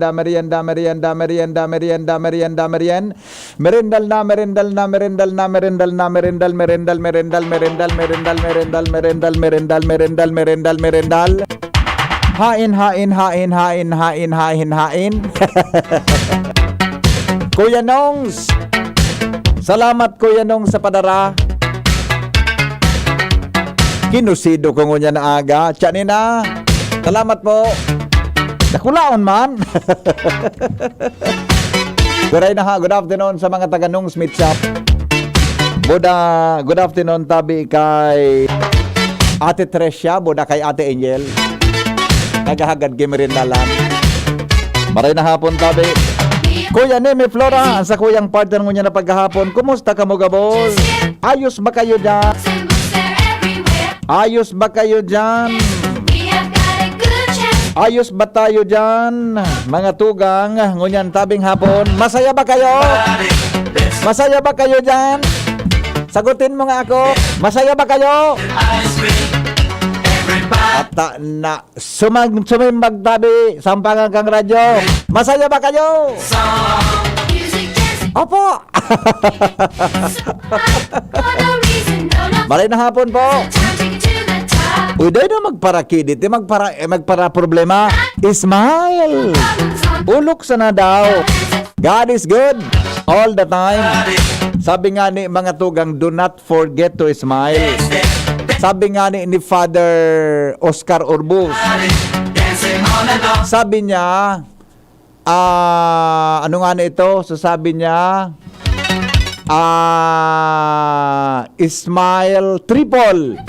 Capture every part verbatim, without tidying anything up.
merienda, merienda, merienda, merienda, merienda, merienda, merienda, merienda. Merendal na, merendal na, merendal na, merendal na, merendal, merendal, merendal, merendal, merendal, merendal, merendal, merendal, merendal, merendal, merendal. Hain, hain, hain, hain, hain, hain, hain. Kuya Nongs, salamat, Kuya Nongs, sa padara. Kinusido ko ngunyan na aga. Tiyan na. Salamat po. Nakulaon man. Good day na ha. Good afternoon sa mga taga Nongs Meat Shop. Good, ah, good afternoon, tabi kay Ate Trecia, buda kay Ate Angel. Naghahagad kay merindalan. Maray na hapon, tabi. Kuya Neme Flora, ang sa kuyang partner ngunyan na paghahapon. Kumusta kamo gabos? Ayos ba kayo dyan? Ayos ba kayo dyan? Ayos ba tayo dyan? Mga tugang, ngunyan tabing hapon. Masaya ba kayo? Masaya ba kayo dyan? Sagutin mo nga ako. Masaya ba kayo? Ata na. Sumag-, sumimbag tabi, sampangan kang radyo. Masaya ba kayo? Opo. Maray na hapon po. Uy, dahil na magparakidit, eh, magpara-, eh, magpara-problema. Smile. Ulok sana daw. God is good all the time. Sabi nga ni mga tugang, do not forget to smile. Sabi nga ni, ni Father Oscar Urbus. Sabi niya, ah, ano nga na ito? So sabi niya, ah, smile triple.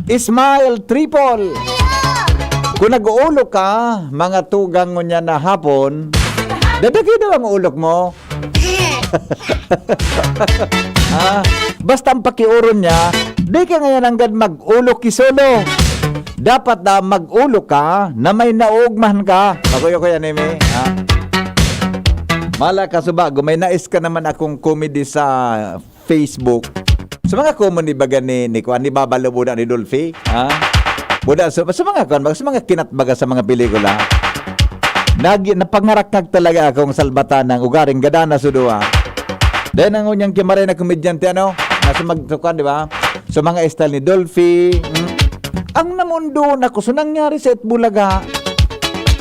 Smile triple. Kung nag-uulok ka, mga tugang ngunyan na hapon, dadagi daw ang ulok mo. Ah, basta ang pakiuron niya, di ka ngayon nanggad mag-ulo ki solo. Dapat na mag-ulo ka na may naugmahan ka. Pakuyo ko yan, Emi. Ha? Mala ka, suba, may nais ka naman akong comedy sa Facebook. Sa mga comedy baga ni, ni Kuan, ni Baba Lobo na ni Dolphy. Ha? Buda, so, sa mga kuan, sa mga kinat baga sa mga pelikula. Nag-, napangarakag talaga akong salbatan ng ugaring gadana sa duwa. Dahil ang unyang kimaray na komedyante, ano, nasa magtukan, di ba? So, mga style ni Dolphy, hmm? Ang namundoon ako, so nangyari sa Itbulaga.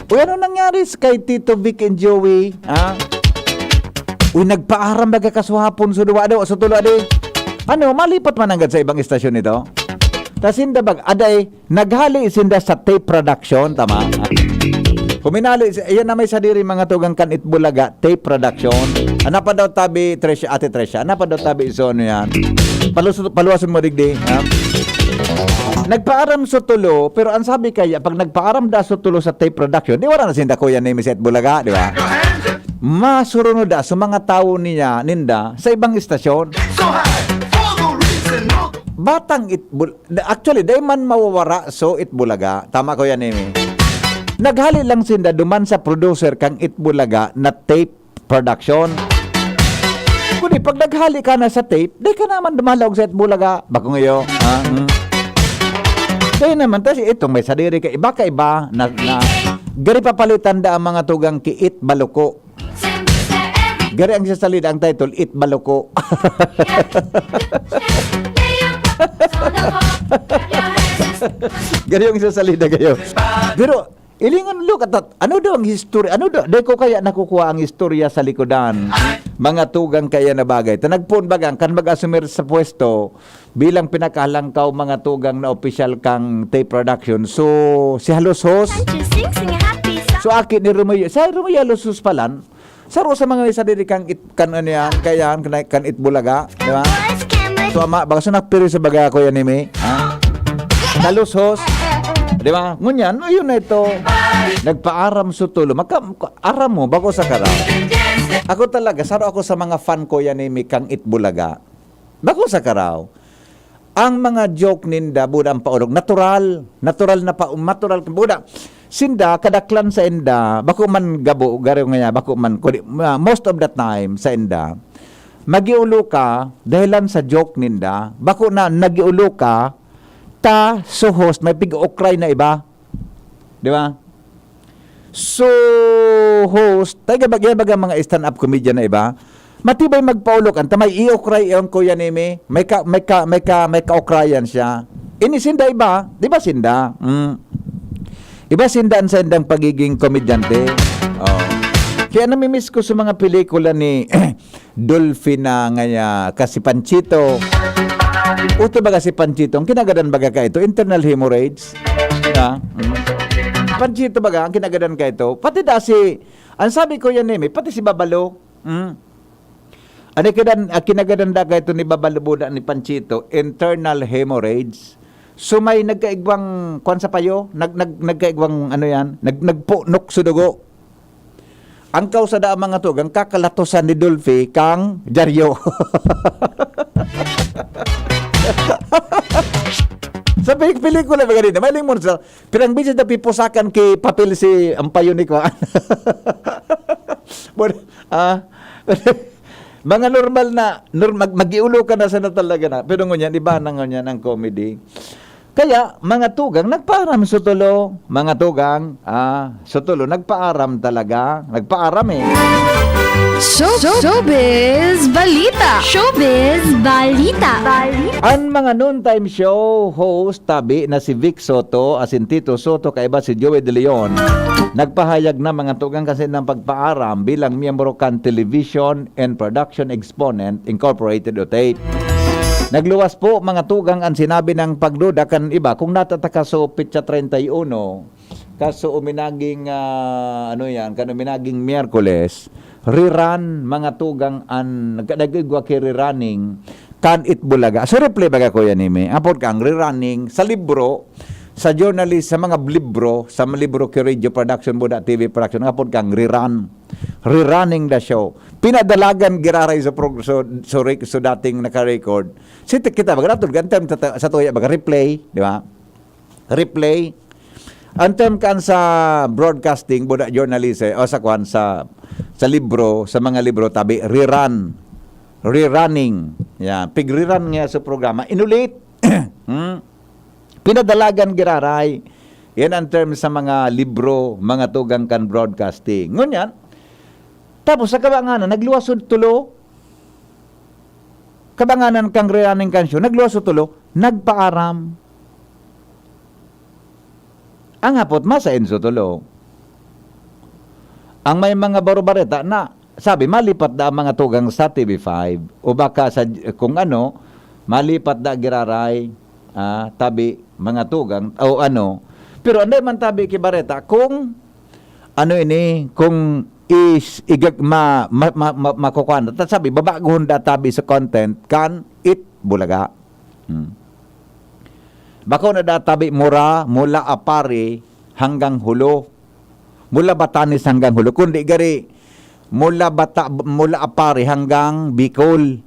Uy, ano nangyari sa kay Tito Vic and Joey? Ha? Uy, nagpaaram baga kaswapon sa duwa, do, sa tulo, adi. Ano, malipat man nanggad sa ibang istasyon ito? Ta sinda bag, aday, naghali sinda sa tape production, tama? Kuminali, si-, ayan na may sadiri mga tugang kan Itbulaga, tape production. Ana pa daw tabi, Tresha, Ate Tresha, ana pa daw tabi, so ano yan? Palus-, paluwason mo digdi, ha? Nagpaaram sa tulo, pero ang sabi kaya, pag nagpaaram da sa tulo sa tape production, di wala na sinda Kuya Nemi sa Itbulaga, di ba? Masurunod da sa mga tawo niya, ninda, sa ibang istasyon. Batang Itbul-, actually, dai man mawawara so Itbulaga. Tama ko yan, Emi. Naghali lang sinda duman sa producer kang Itbulaga na tape production. Kundi pag naghali ka na sa tape, dai ka naman dumalaog sa Itbulaga. Bakong iyo, ha? Hmm? Kaya naman, tas itong may sadiri ka, iba ka iba, na, na, gari papalitan da ang mga tugang ki It Baluko. Gari ang sa salida ang title, It Baluko. Gari ang sa salida kayo. Pero, ilingon, look at that. Ano daw ang history? Ano daw? Di ko kaya nakukuha ang istorya sa likodan. Mga tugang kaya na bagay. Ta nagpoon bagang, kan mag-asumir sa pwesto, bilang pinakahalangkaw mga tugang na opisyal kang Tape Production. So, si Halos Hos, so aki ni Romeo, si Romeo Halos Hos palan, saro sa mga isa diri kang it, kan ano yan, kaya yan, kan, kan Itbulaga, di ba? So, ama, baka sa nakpiri sa baga ko yan, Imi. Ha? Halos Hos, di ba? Ngunyan, no, yun na ito. Nagpaaram sa tulo. Maka, aram mo, bako sa karaw. Ako talaga, saro ako sa mga fan ko yan, Imi, kang Itbulaga. Bako sa karaw. Ang mga joke ninda, buda ang paulog. Natural. Natural na pa, natural. Buda, sinda, kadaklan sa inda, bako man gabo, garo nga, bako man, kudi, ah, most of the time, sa inda, magiulo ka, dahilan sa joke ninda, bako na nagiulo ka, ta, suhos, may pig-ukray na iba. Di ba? So, host, taga bagya baga mga stand-up comedian na iba, matibay magpaulog, anta may iokray ang kuya nimi, may ka, may ka, may ka, may kaokrayan siya. Ini sinda iba, di ba sinda? Mm. Iba sinda ang sendang pagiging komedyante. Oh. Kaya namimiss ko sa mga pelikula ni Dolphy na ngaya ka si Panchito. Uto baga si Panchito, ang kinagadan baga ka ito, internal hemorrhage. Ha? Mm. Panchito baga, ang kinagadan ka ito. Pati da si, ang sabi ko yan eh, pati si Babalo. Mm. Ano kadan, ah, kinagadan da ka ito ni Babalo buda ni Panchito, internal hemorrhage. So may nagkaigwang, kwan sa payo, nag, nag, nagkaigwang ano yan, nag, nagpunok sa dugo. Ang kausa da ang mga tugang, kakalatosan ni Dolphy kang dyaryo. Sa pelik-, pelikula ba ganina? May limon sa, pirang bisis na pipusakan ki papel si ang payo ni Kuan. Bon, ah, mga normal na, nor-, mag-, mag-iulo ka na sana talaga na. Pero ngunyan, iba na ngunyan ang comedy. Kaya, mga tugang, nagpaaram sutulo. Mga tugang, ah, sutulo, nagpaaram talaga. Nagpaaram eh. Show, showbiz balita. Showbiz balita. Balita. An mga noontime show host tabi na si Vic Soto asin Tito Soto kaiba si Joey De Leon, nagpahayag na mga tugang kasi ng pagpaaram bilang miyembro kan Television and Production Exponent Incorporated o tape. Nagluwas po, mga tugang, an sinabi ng pagduda kan iba kung natataka so petsa treinta y uno, kaso uminaging, ah, ano yan, kan uminaging Miyerkules, rerun, mga tugang, an nagkadagig wa ki rerunning kan Itbulaga. So, replay baga ko yan, Imi. Apod kang rerunning sa libro, sa journalist, sa mga libro, sa mga libro ki Radio Production, Buda T V Production, apod kang rerun. Rerunning the show. Pinadalagan giraray sa prog-, so, so, rec-, so dating naka-record. Si kita baga natulgan, time sa, sa tuya baga replay, di ba? Replay. Ang term kan sa broadcasting, buda journalist eh, o sa kwan, sa, sa libro, sa mga libro, tabi, rerun. Rerunning. Yan. Pig-rerun nga sa programa. Inulit. Hmm? Pinadalagan giraray. Yan ang term sa mga libro, mga tugang kan broadcasting. Ngunyan, tapos sa kabanganan, nagluwas sa tulo. Kabanganan kang rerunning kan show, nagluwas sa tulo, nagpaaram. Ang hapot, masain sa tulo. Ang may mga barubareta na, sabi, malipat da ang mga tugang sa T V five. O baka sa, kung ano, malipat da giraray, ah, tabi, mga tugang, o ano. Pero anday man tabi ki bareta, kung ano ini, kung is, igag-, ma, ma, ma, ma, makukuha na. Ta sabi, babagohon da tabi sa content, kan Itbulaga. Hmm. Bako na da tabi mura, mula Apari hanggang Hulo. Mula Batanes hanggang Hulo. Kundi gari, mula Bata-, mula Apari hanggang Bicol.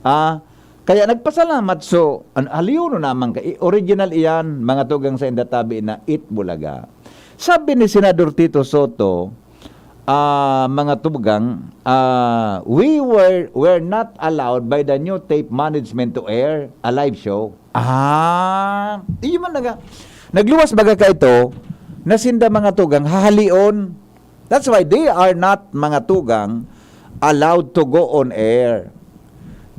Ah, kaya nagpasalamat so, an-, aliyo no naman ka, i-, original iyan, mga tugang sa inda tabi na Itbulaga. Sabi ni Senador Tito Soto, ah, mga tugang, ah, "We were, were not allowed by the new tape management to air a live show." Ah, iyo man naga-, nagluwas baga ka ito, na sinda mga tugang, hahalion. That's why they are not, mga tugang, allowed to go on air.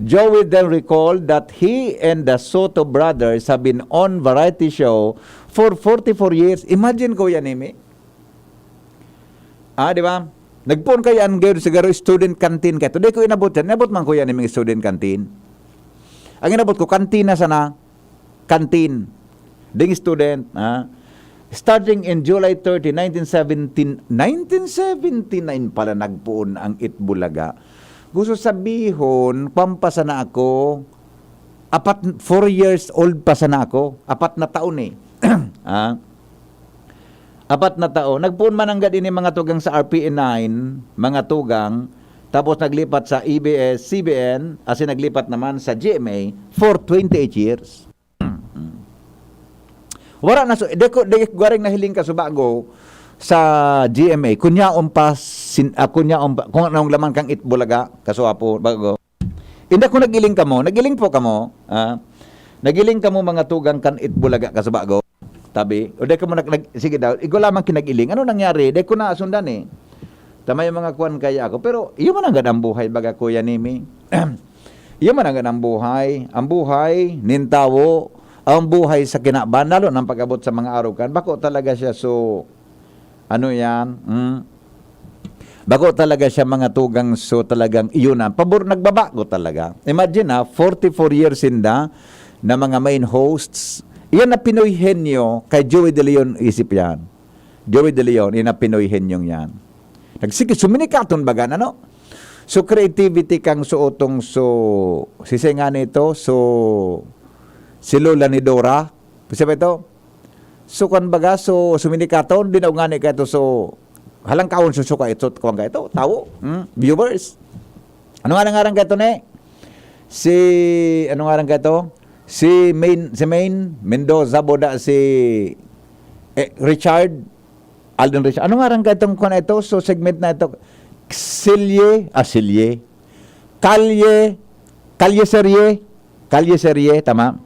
Joey then recalled that he and the Soto brothers have been on variety show for forty-four years. Imagine, Kuya Nimi. Ah, di ba? Nagpoon kaya an gayod siguro student canteen kay today ko inabot yan. Inabot man ko yan yung mga student canteen. Ang inabot ko, kantina sana. Canteen. Ding student, ha? Starting in July thirty, nineteen seventeen, nineteen seventy-nine pala nagpoon ang Itbulaga. Gusto sabihon, pampa sana ako, apat, four years old pa sana ako. Apat na taon eh. Ha? Apat na taon. Nagpoon man nanggad ini mga tugang sa R P N nine, mga tugang, tapos naglipat sa E B S, C B N, asin naglipat naman sa G M A for twenty-eight years. Wala na, so, di ko, di ko garing nahiling ka so bago sa G M A. Kunyaon pa, sin, ah, kunyaon pa, kung anong laman kang Itbulaga, kaso apo, bago. Inda ko nagiling kamo, nagiling po kamo, ah, nagiling kamo mga tugang kan Itbulaga, kaso bago. Tabi, o di kamo nag, nag, sige daw, igwa lamang kinag-iling. Ano nangyari? Di ko na sundan eh. Tama yung mga kwan kaya ako. Pero, iyo man ang ganang buhay, baga Kuya Nimi. Iyo man ang ganang buhay. Ang buhay, nin tawo, ang buhay sa kinaban, lalo nang pag-abot sa mga araw kan, bako talaga siya. So, ano yan? Hmm? Bako talaga siya mga tugang, so talagang iyon na. Pabor, nagbabago talaga. Imagine ha, forty-four years sinda na mga main hosts. Iyan na Pinoy Henyo kay Joey De Leon isip yan. Joey De Leon, iyan na Pinoy Henyong yan. Nagsiki, suminikaton baga na, no? So, creativity kang suotong so, sisay nga nito, so, si Lola ni Dora, kasi ba ito? So, kan baga, so, suminikaton, di na ngani ka ito, so, halangkawon susuka ito, kuwan ka ito, tawo, hmm? Viewers. Ano nga ngaran ka ito, ne? Si, ano ngaran ka ito? Si Main, si Main Mendoza, boda si, eh, Richard, Alden Richard. Ano ngaran ka itong kuwan na ito? So, segment na ito, Silye, ah, Silye. Kalye, Kalye Serye. Kalye Serye, tama?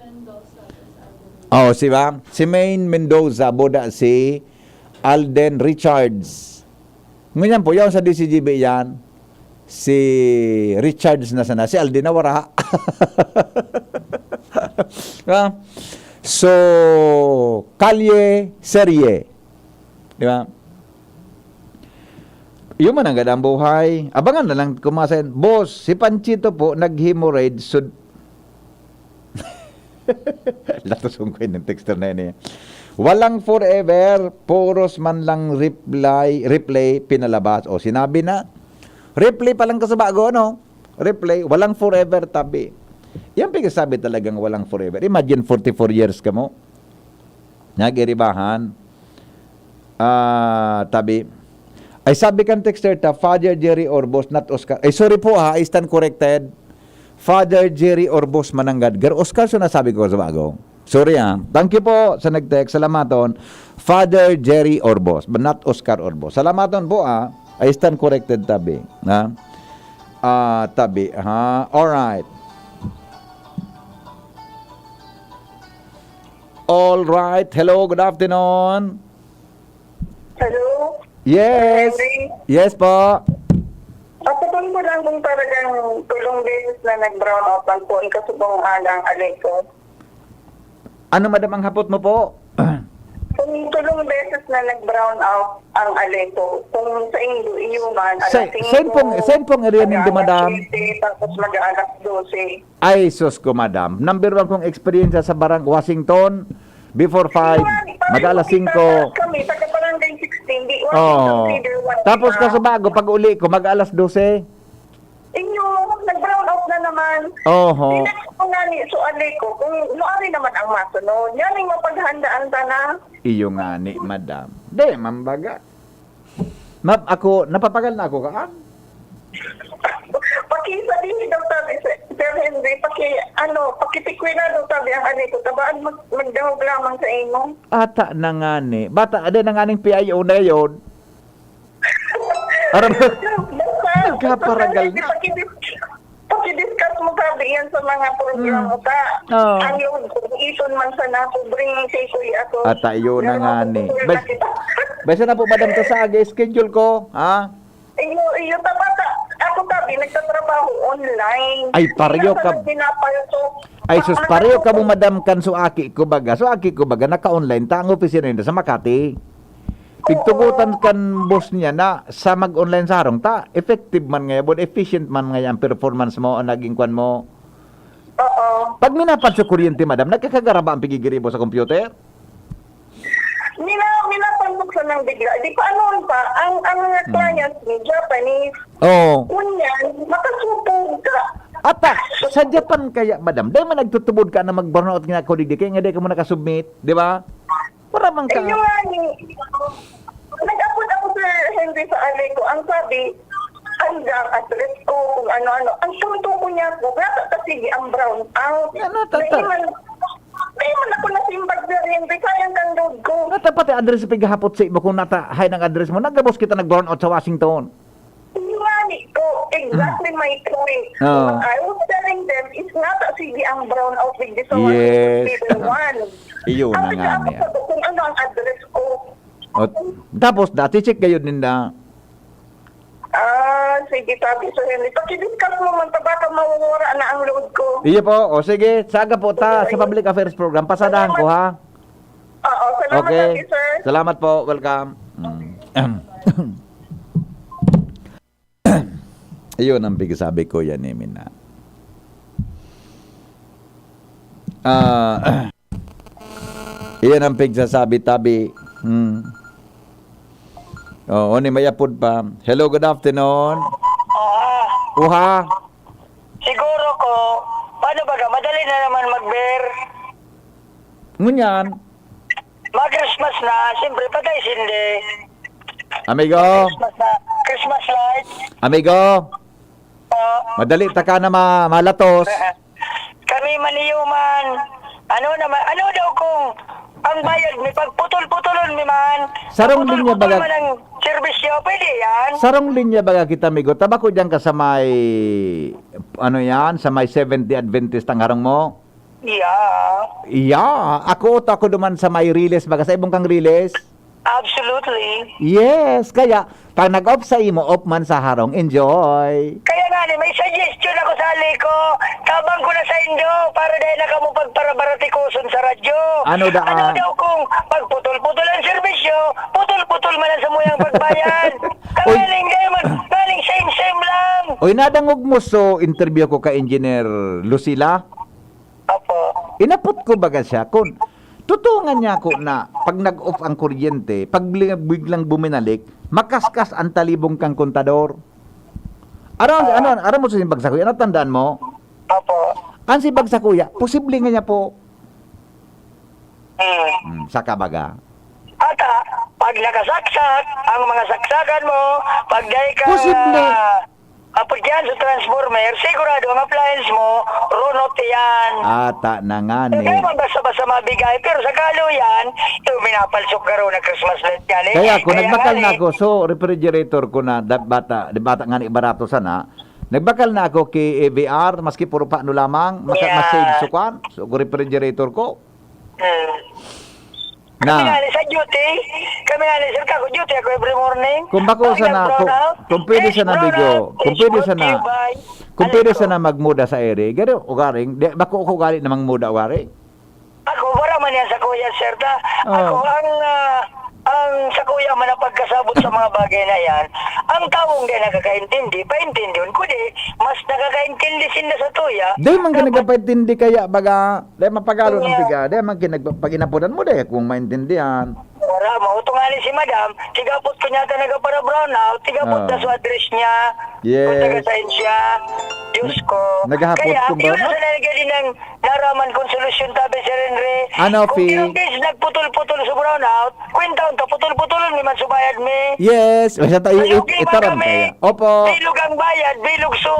Oh, si ba? Si Main Mendoza, boda si Alden Richards. Ngunyan po, yaon sa D C G B yan, si Richards na sana, si Alden na wara. Ah, so, Kalye Serye. Di ba? Yun man ang gandang buhay. Abangan na lang kung mga sa-, "Boss, si Panchito po nag-hemorrhoid sud-," Latoson ko yung texter na yun eh. "Walang forever, puros man lang reply, replay, pinalabas." O, sinabi na. Replay pa lang kasabago, ano? Replay, walang forever, tabi. Yan pigsasabi talagang walang forever. Imagine, forty-four years ka mo. Nagiribahan. Ah, tabi. Ay, sabi kan texter ta, Father Jerry Orbos, not Oscar. Ay, sorry po ha, I stand corrected. Father Jerry Orbos Mananggad. Gar Oscar, so nasabi ko sa bago. Sorry ha. Thank you po sa nag-text. Salamaton. Father Jerry Orbos, but not Oscar Orbos. Salamaton po ha. I stand corrected, tabi. Ha? Ah, tabi. Ha? Alright. All right. Hello, good afternoon. Hello? Yes. Henry? Yes po. Ako po lang kung talagang tulong beses na nag-brown out lang po ang kasubong alang alay ko. Ano, madam, ang hapot mo po? Kung tulong beses na nag-brown out ang alay ko, kung sa Indo, iyo man, Sa, alas saan pong, singko, saan pong area nindo, mag-aalas madam? siyete, tapos mag-aalas dose. Ay, sus ko, madam. Number one kong eksperyensya sa Barang Washington, before five, Iwan, mag-aalas singko. Taga kami, taga Barangay sixteen, di Washington Oo. Cedar one, Tapos di ba? Kasabago, pag uli ko, mag-aalas dose. Inyo, nag-brown out na naman. Oho. Tinext ko nga ni, so, ali ko, kung maari naman ang masunod. Yan yung mapaghandaan ta na. Iyo nga ni, madam. Di, mambaga. Ma'am, ako, napapagal na ako, kaan? Pakisabihin daw sabi, Sir, Sir Henry, paki, ano, pakitikwila daw sabi ang ani ko, tabaan mag, magdahog lamang sa imo. Ata na nga ni. Bata, ada na nga ning P I O na yun. Aram, Basta, nagkaparagal basta, na. Pakidis-, pakidiscuss mo sabi yan sa mga programa Mm. ta. Oo. Ang yung, iton man sana, pobreng sikoy ako. Ata yun na Pero nga ni. mapuputol na Bas-, kita. Basta na po, madam, ta sa aga, schedule ko, ha? Iyo, iyo, tama ta. Ako, tabi, nagtatrabaho online. Ay, pareho Hindi ka, na tinapay, so, ay, sus, baka pareho ka mo, naman madam, kan so aki ko baga. So aki ko baga, naka-online ta ang opisina nila sa Makati. Pigtugotan kan boss niya na sa mag-online sa harong ta, effective man ngayapon, efficient man ngaya ang performance mo, ang naging kwan mo. Oo. Pag minapad sa kuryente, madam, nagkakagaraba ang pigigiribo sa computer? Mina-, minapantok sa nang bigla. Di pa, ano pa, ang, ang mga Hmm. clients ni Japanese. Oo. Ngunyan, makasupog ka. Ata, sa Japan kaya, madam, dai man nagtutubod ka na mag-brownout nga ako digdi, kaya nga dai ka mo nakasubmit, di ba? Wala man ka. Eh, yung nga ni, nag-apod ako, Sir Henry, sa ali ko. Ang sabi, ang gang address ko, kung ano-ano. Ang punto ko niya po, nasa ka sige ang brown out. Yan na, tata. Dai man, dai man ako nasimbag, Sir Henry. Sayang kang load ko. Nata pati address sa pighahapot sa imo kung nata, hay nang address mo. Nagabos kita nag-brown out sa Washington. Ingani ko, exactly my point. Oo. What I was telling them is nata sige ang brown out with this one, Yes. Fifty one. Iyo na Ang nga nag-aabot niya. ako kung ano ang address ko. O, tapos, dati check kayo din na. Ah, sige, sabi sa Henry, "Paki-discuss mo man, ta baka mawawara na ang load ko." Iyo po. O, sige. Saga po ta sa Okay. Public Affairs Program. Pasadahan ko, Salamat. ha? Oo, salamat, Okay. Ate, sir. Salamat po. Welcome. Mm. Iyon ang pigsasabi ko yan, eh, Mina. Ah, iyan ang pigsasabi, tabi. Hmm. Oo, ni may apod pa. Hello, good afternoon. Ah, Uha. siguro ko, paano ba ka? Madali na naman mag-beer. Ngunyan. Mag-Christmas na, siyempre, patay sindi. Amigo. Christmas na, Christmas lights. Amigo. Ah. Madali ta ka na ma-, malatos. Kami maniyo man. Ano naman, ano daw kung ang bayad mi, pagputol-putulon mi man? Sarong Pagputol-putol linya baga-, man ang serbisyo, pwede yan? Sarong linya baga kita, amigo. Tabako diyan ka sa may, ano yan, sa may Seventh-day Adventist ang harong mo? Yeah. Yeah. Ako, to ako duman sa may Riles baga. Sa ibong kang Riles? Absolutely. Yes. Kaya, pag nag-off sa imo, off man sa harong. Enjoy. Kaya nga ni, may suggestion ako sa ali ko. Tabang ko na sa indo, para dahil na kamo pagparabaratikoson sa radyo. Ano da, Ano ah? daw kung pagputol-putol ang serbisyo, putol-putol man ang samuyang pagbayad? Uy. Ang galing, dahil man, galing same-same lang. Uy, nadangog mo, so, interview ko ka Engineer Lucila? Opo. Inapot ko baga siya kun totoo nga niya ko na pag nag-off ang kuryente, pag bli-, biglang buminalik, makaskas ang talibong kang kontador. Ano, Ah. ano, ano mo sa simbag sa kuya? Ano tandaan mo? Opo. Ang simbag sa kuya, posible nga niya po. Hmm. Hmm, saka baga. Ata, pag nakasaksak ang mga saksakan mo, pag dahil ka Posible. Apod yan sa transformer, sigurado ang appliance mo, run out yan. Ata na nga ni. Hindi man basta-basta mabigay, pero sa kaluyan, ito minapalsok ka raw na Christmas light yan eh. Kaya ko, Kaya nagbakal nga na eh. ako. So, refrigerator ko na, da-, bata, di bata nga ni barato sana. Nagbakal na ako kay A V R, maski puro paano lamang, maka-, Yeah. ma-save so kwan. So, refrigerator ko. Hmm. Na. Kami nga ni sa duty, kami nga ni, sir, kako duty ako every morning. Kung bako Pag sana, nag-brown kung, out, kung pwede this sana, brown Bigo, out kung is pwede brought to sana, you by kung pwede Alico. sana magmuda sa ere, garo, ugaring, di, bako ko ugali na mangmuda, ugaring. Ako, wala man yan sa kuya, sir, ta. Oh. Ako, ang, ah, ang sa kuya man ang pagkasabot sa mga bagay na yan, ang taong di nakakaintindi, paintindihon ko di, mas nakakaintindi sinda sa tuya. Di man ka Dapat nagpapaintindi kaya, baga, Dai mapagalon ang Yeah. piga, dai man kinag-, pag-inapodan mo, dai akong maintindihan. Wala, mao to nga ni si madam, tigapot ko niya ta nagapara-brown out, tigapot Ah. na sa address niya, Yes. kung taga saan siya. Diyos Na-, ko. naghahapot Kaya, kung yun brown out? ang nalagay din ng naraman kong solusyon, tabi, Sir Henry. Ano, Kung Pi? tinong case nagputol-putol sa brown out, kwentaon ta, putol-putol, ni man subayad mi. Yes, basta ta-, i-, Malugi man itaram kami. kaya. Opo. Bilog ang bayad, bilog so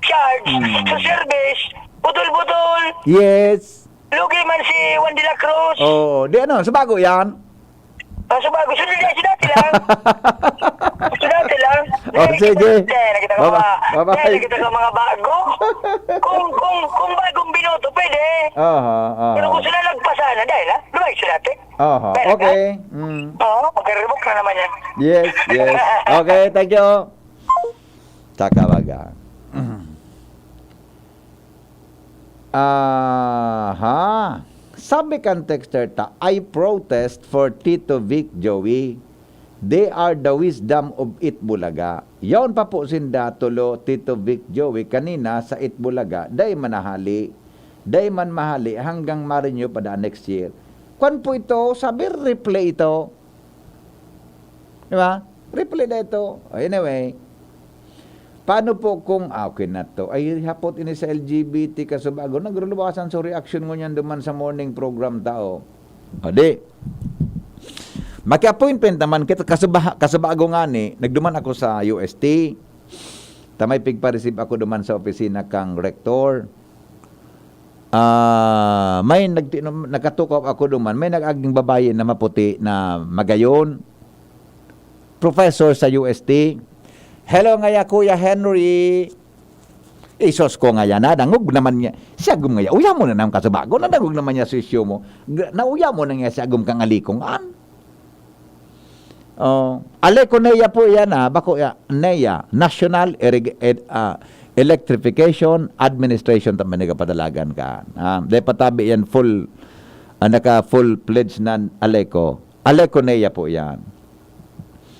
charge, Hmm. so service, putol-putol. Yes. Lugi man si Juan de la Cruz. Oo. Di ano, sa bago yan? Ah, sa bago. Sunod yan, si dati lang. Si dati lang. Oh, Dahil sige. Kita, dahil kita ka Baba-, mga, baba-, dahil kita ka mga bago. Kung, kung, kung bagong binoto, pwede. Aha, aha. Pero kung sila nagpasa na, dahil ha? Lumay si dati. Aha, Pwede ka? okay. Mm. Oo, magre-revoke na naman yan. Yes, yes. Okay, thank you. Saka baga. Aha. Sabi kan texter ta, "I protest for Tito Vic, Joey." They are the wisdom of Itbulaga. Yaon pa po sinda, Tolo, Tito Vic, Joey, kanina sa Itbulaga, dai man nahali. Dai man mahali hanggang ma-renew pa daan next year. Kwan po ito, sabi, replay ito. Di ba? Replay na ito. Anyway, paano po kung, ah, okay na to? Ay, hapot ini sa L G B T kasubago. Nagruluwasan so reaction ngunyan duman sa morning program tao. O di, maki-appointment naman kita kasuba-, kasubago ngani, nagduman ako sa U S T. Ta may pigpa-receive ako duman sa opisina kang rektor. Ah, may nagti-, nakatukaw ako duman, may nag-aging babayi na maputi na magayon. Professor sa U S T. "Hello ngaya, Kuya Henry." Isos ko ngaya, nadangog naman niya. Siya gum ngaya, "Uya mo na nang kasubago, nadangog naman niya sa isyu mo. Gra-, nauya mo na nga siya gum kang alikong an." Oh, Aleco NEA po yan, ah. Bako ya, NEA, National Irrig-, Ed-, ah, Electrification Administration, tama ni kapadalagan ka. Ah, de patabi yan full, ah, naka full-fledged na Aleco. Aleco NEA po yan.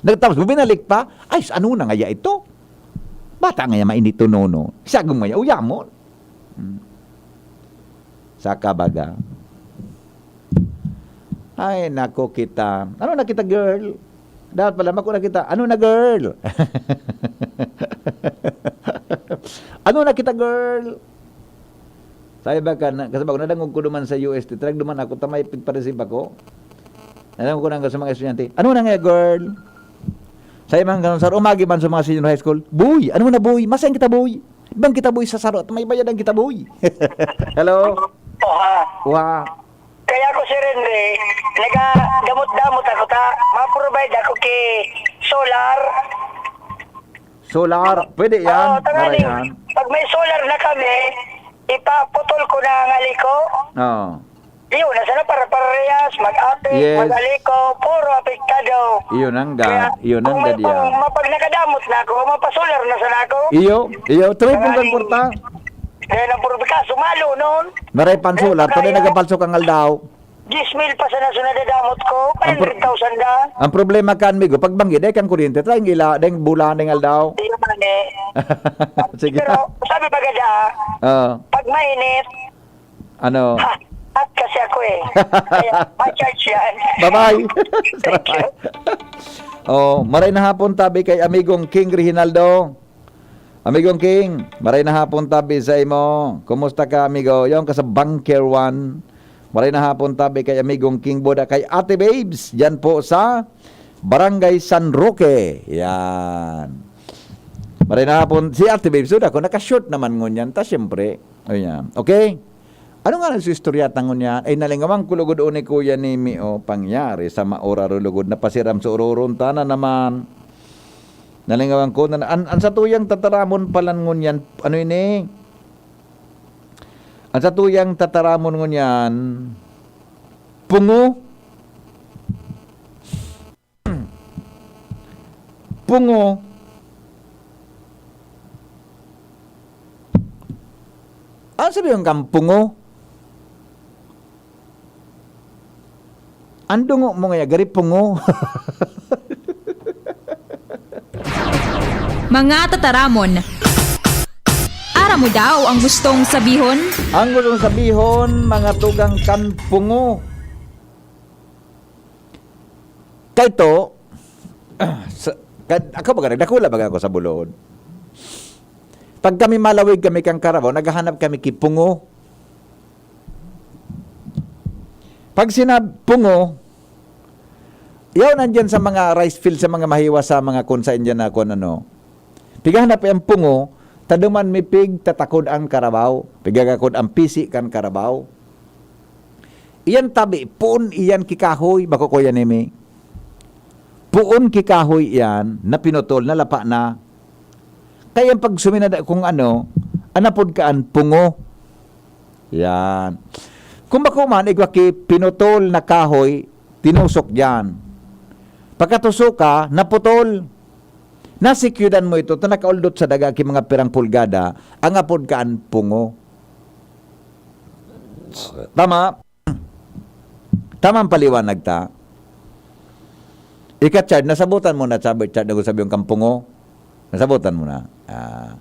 Nagtapos, binalik pa, "Ay, s-, ano na ngaya ito? Bata ngaya mainit to, no, no. Siya gum ngaya, uya mo." Hmm. Saka baga. Ay, nako kita. Ano na kita, girl? Dapat pala, mako na kita. Ano na, girl? Ano na kita, girl? Sabi ba ka, na, kasi bago nadangog ko duman sa U S T, talagang duman ako, tamay pigpa-receive ako. Nadangog ko na sa mga estudyante, "Ano na nga, girl?" Sabi man ganun, sir, umagi man sa mga senior high school, "Boy, ano na, boy? Masain kita, boy. Ibang kita, boy, sa sarot. May bayadan kita, boy." Hello? Oha. Wa. Kaya ako, Sir Henry, nagadamot-damot ako ta, ma-provide ako ki solar. Solar, pwede yan. Oo, tanganing, maray yan. Pag may solar na kami, ipaputol ko na ang aliko. Oo. Iyo na sana para parehas, mag-apit, Yes. mag-aliko, puro apektado. Iyo nang ga-, Kaya, iyo nang kung may, gadiya. kung mapag nakadamot na ako, mapasolar na sana ako. Iyo, iyo, true po Tanganing, kang kwarta. Kaya nang puro ka, sumalo noon. Maray pan Kaya solar, pag kaya kaya, nagapalso kang aldaw. Diyes mil pa sana so nadadamot ko, Ang pro-, five hundred thousand na. Ang problema kan, migo, pag banggi, dahil kang kuryente, tayong ila, dahil bulan, dahil aldaw. Hindi naman eh. Sige. Pero sabi pa gada, Ah. pag mainit, Ano? Ha, hot kasi ako eh. Kaya, ma-charge yan. Bye-bye. Thank you. Oh, maray na hapon tabi kay amigong King Reginaldo. Amigong King, maray na hapon tabi sa imo. Kumusta ka, amigo? Yung ka sa Bunker One. Maray na hapon tabi kay amigong King Boda, kay Ate Babes, diyan po sa Barangay San Roque. Yan. Maray na hapon, si Ate Babes, suda ko, naka-short naman ngunyan. Ta, siyempre. Ayan. Okay? Ano nga nagsuistorya ta ngunyan? Ay, nalingawan ko lugod o ni Kuya Nemi, oh, pangyari sa maura ro lugod, napasiram sa ururon ta na naman. Nalingawan ko na, an, an satuyang tataramon palan ngunyan, ano ini? An satuyang tataramon ngunyan, pungo. Pungo. Ano sabi yung kang pungo? Ang dungo mo ngaya, gari pungo. Mga tataramon. Aram mo daw ang gustong sabihon? Ang gustong sabihon, mga tugang kan pungo. Kaito, sa, kad, ako baga, nagdakula baga ako sa Bulod. Pag kami malawig kami kang Carabao, naghahanap kami ki pungo. Pag sinab pungo, yaw nandiyan sa mga rice field, sa mga mahiwa, sa mga kun saan dyan na kun ano. Pighahanap ang pungo, taduman mi pig tatakod ang Carabao. Pigagakod ang pisi kan Carabao. Iyan tabi, puon iyan ki kahoy, bako Kuya Nemi. Puon ki kahoy iyan, na pinutol, nalapa na. Kaya ang pag suminada kung ano, anapod kaan pungo. Yan. Kung bako man, igwa ki pinutol na kahoy, tinusok diyan. Pagkatusoka, naputol. Nasikyudan mo ito, ta nakauldot sa daga ki mga pirang pulgada, ang apod kaan pungo. Tama? Tama ang paliwanag ta? Ika, Chard, nasabotan mo na, sabi, Chard, na sabi yung kampungo? Nasabotan mo na? Ah.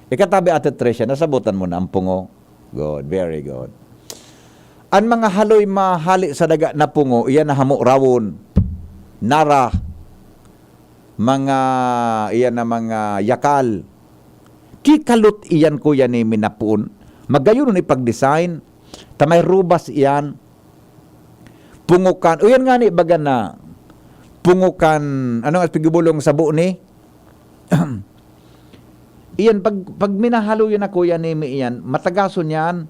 Ika, tabi, Ate Tricia, nasabotan mo na ang pungo? Good, very good. An mga haloy mahali sa daga na pungo, iyan na hamo rawon, nara, mga, iyan na mga yakal. Kikalot iyan, Kuya Nemi, na poon. Magayon ipag-design. Ta may rubas iyan. Pungukan. O yan nga ni, baga na, pungukan. Ano nga, pigubulong sa buo ni? Iyan, pag, pag minahalo yun na, Kuya Nemi, iyan, matagason yan.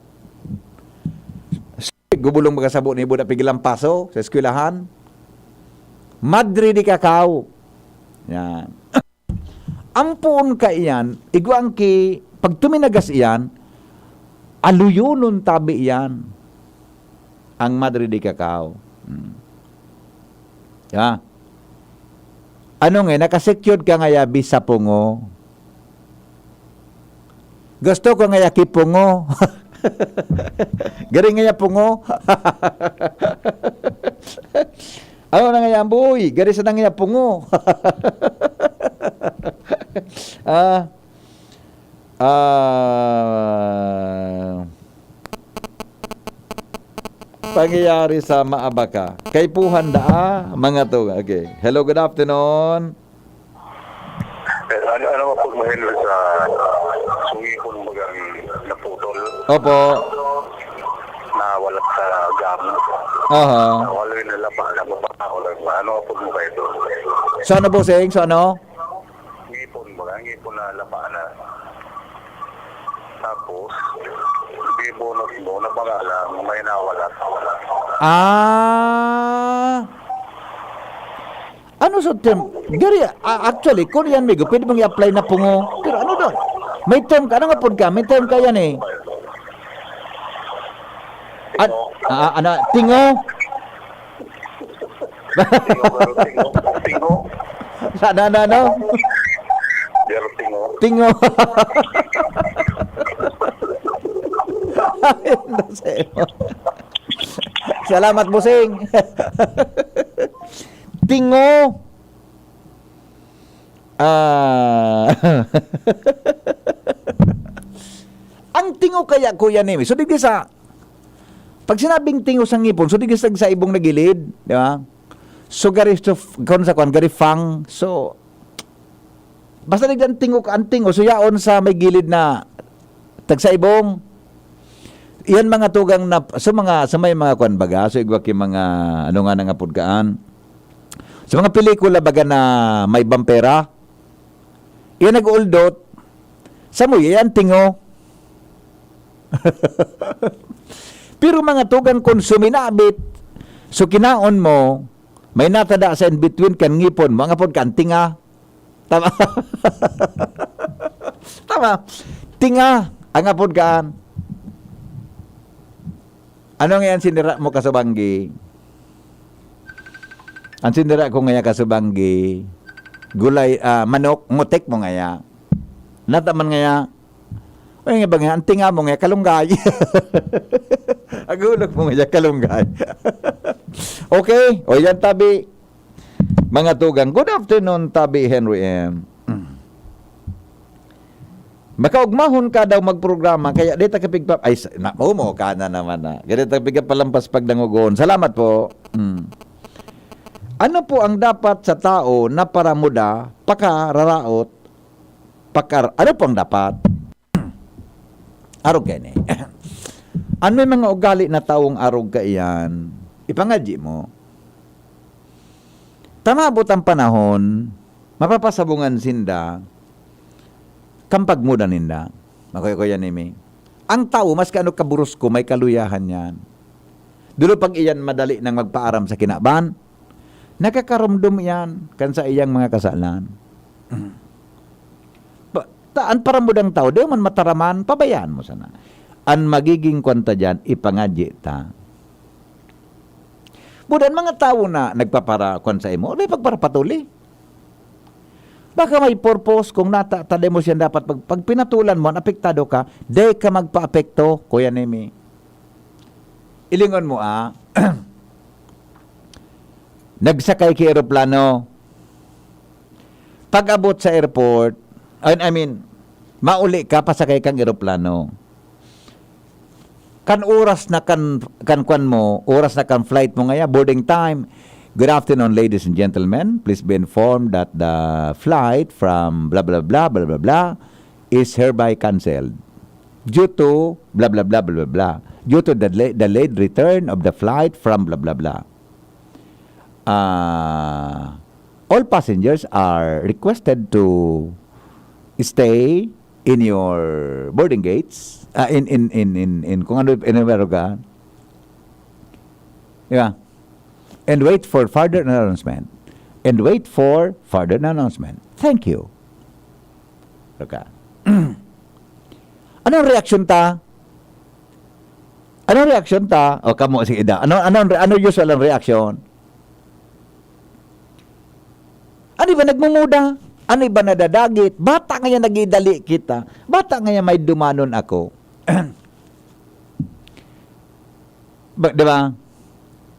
Gubulong baga sa buo ni, buda pigilang paso sa eskwelahan. Madre de cacao. Yan. Ampoon ka iyan, igwa ang ki, pag tuminagas iyan, aluyonon tabi iyan ang Madre de Cacao. Hmm. Diba? Ano nga, nakasecured ka ngaya bisa pungo. Gusto ko ngaya kipungo. Gari ngaya pungo. Ano na ngaya, boy? Gari sa na ngaya pungo. Ah. Ah. Pangyayari sa Maabaka. Kaipuhan daa, mga to. Okay. Hello, good afternoon. Eh, ano, ano man po, Henry, sa sungipon bagang naputol? Opo. Na walat sa gamo. Aha. Na wala yung nalapa, na mapatao lang. Ano man po mo kayo doon? So ano, bossing? So ano? Ngipon baga, ngipon na lapa na. Tapos, di bonus mo, nabanga lang, may nawala. Ah. Ano sa term? Gari, ah, actually, kung yan, Migo, pwede mong i-apply na pungo. Pero ano doon? May term ka, ano nga pod ka? May term ka yan eh. At, ah, ano, tingo? Tingo, pero tingo. Tingo. Na, na, na, no? Pero tingo. Tingo. Ayun na sa'yo. Salamat, bossing. Tingo. Ah. Ang tingo kaya, Kuya Nemi, so, digdi sa, pag sinabing tingo sa ngipon, so, digdi sa, sa ibong na gilid, di ba? So, gari, so, f-, kung sa kwan, gari fang, so, basta digdi ang tingo, ang tingo, so, yaon sa may gilid na tagsa ibong. Iyan mga tugang na, so, mga, sa may mga kwan baga, so, igwa ki mga, ano nga nang apod kaan? Sa mga pelikula baga na may bampera, iyan nag-uuldot, sa mo, iyan tingo. Pero mga tugang kon suminabit, so kinaon mo, may natada sa in between kan ngipon mo, ang apod kan tinga. Tama. Tama. Tinga, ang apod kan. Ano nga yan sinira mo, kasubanggi? Ang sinira ko ngaya, kasubanggi, gulay, ah, manok, mutik mo ngaya. Nataman ngaya. O, yung iba nga, ang tinga mo ngaya, kalunggay. Ang hulog mo ngaya, kalunggay. Okay? O, yan, tabi. Mga tugang. Good afternoon, tabi Henry M. Makaugmahon ka daw magprograma, kaya di ta kapigpa-, ay, sa, na, umo ka na naman na. Kaya di ta kapigpalampas pagdangogon. Salamat po. Mm. Ano po ang dapat sa tao na paramuda, pakararaot, pakar-, ano po ang dapat? Arog kaini. An may mga ugali na tawong arog kaiyan, ipangadyi mo. Ta maabot ang panahon, mapapasabungan sinda kan pagmuda ninda. Makuya-kuya nimi. Ang tawo, maski ano kaburusko, may kaluyahan yan. Dulo pag iyan madali nang magpaaram sa kinaban, nakakaromdom iyan kan sa iyang mga kasalan. Pa-, ta-, an paramudang tawo, di man mataraman, pabayaan mo sana. An magiging kwan ta diyan, ipangadyi ta. Buda an mga tawo na nagpapara-, kwan sa imo, may pagparapatuli. Baka may purpose kung nata-, ta di mo siya dapat pag-, pag pinatulan mo, apektado ka, di ka magpaapekto, Kuya Nemi. Ilingon mo, ah, Nagsakay ki eroplano. Pag-abot sa airport, I, I mean, mauli ka, pasakay kang eroplano. Kan oras na kan, kan kwan mo, oras na kan flight mo ngaya, boarding time. "Good afternoon, ladies and gentlemen. Please be informed that the flight from blah, blah, blah, blah, blah, blah is hereby canceled due to blah, blah, blah, blah, blah, blah. Due to the la-, delayed return of the flight from blah, blah, blah. Ah, all passengers are requested to stay in your boarding gates, ah, in, in, in, in, in kung ano, anywhere ka. Di ba? And wait for further announcement. And wait for further announcement. Thank you." Okay. Anong reaksyon ta? Anong reaksyon ta? O, kamo, sige, da. Ano, ano, ano usual ang reaksyon? Ano ba nagmumuda? Ano ba nadadagit? Bata ngayon nagidali kita. Bata ngayon may dumanon ako. Ba, di ba?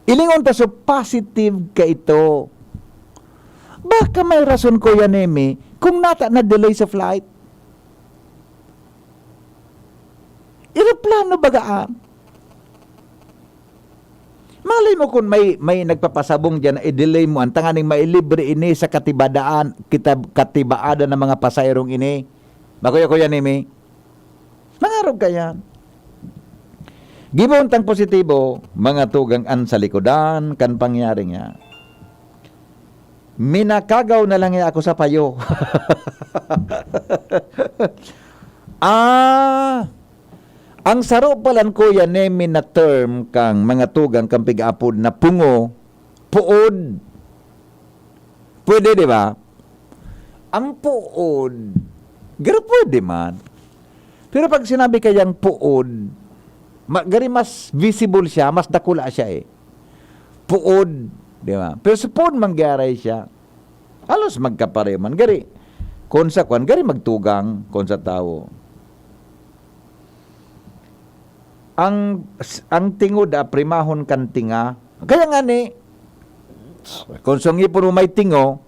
Ilingon ta so positive ka ito. Baka may rason, Kuya Nemi, kung nata na-delay sa flight. Eroplano baga, ah. Malay mo kung may, may nagpapasabong diyan na i-delay mo, ang tanganing mailibre ini sa katibadaan, kitab-, katibaadan ng mga pasaherong ini. Ba, Kuya, Kuya Nemi? Mangarog ka yan. Gibon tang positibo, mga tugang an sa likodan kan pangyaring yan. Minakagaw na lang ako sa payo. Ah, ang saro palan, Kuya Nemi, na term kang mga tugang kan pig-aapod na pungo, puod. Pwede, di ba? Ang puod, garo pwede man. Pero pag sinabi kayang puod, ma-, gari mas visible siya, mas dakula siya eh. Puod, di ba? Pero sa puod manggaray siya, halos magkapareho man. Gari, kung sa kwan, gari magtugang, kung sa tawo. Ang, ang tingod, ah, primahon kan tinga. Kaya nga ni, kung sa ngipon mo may tingo,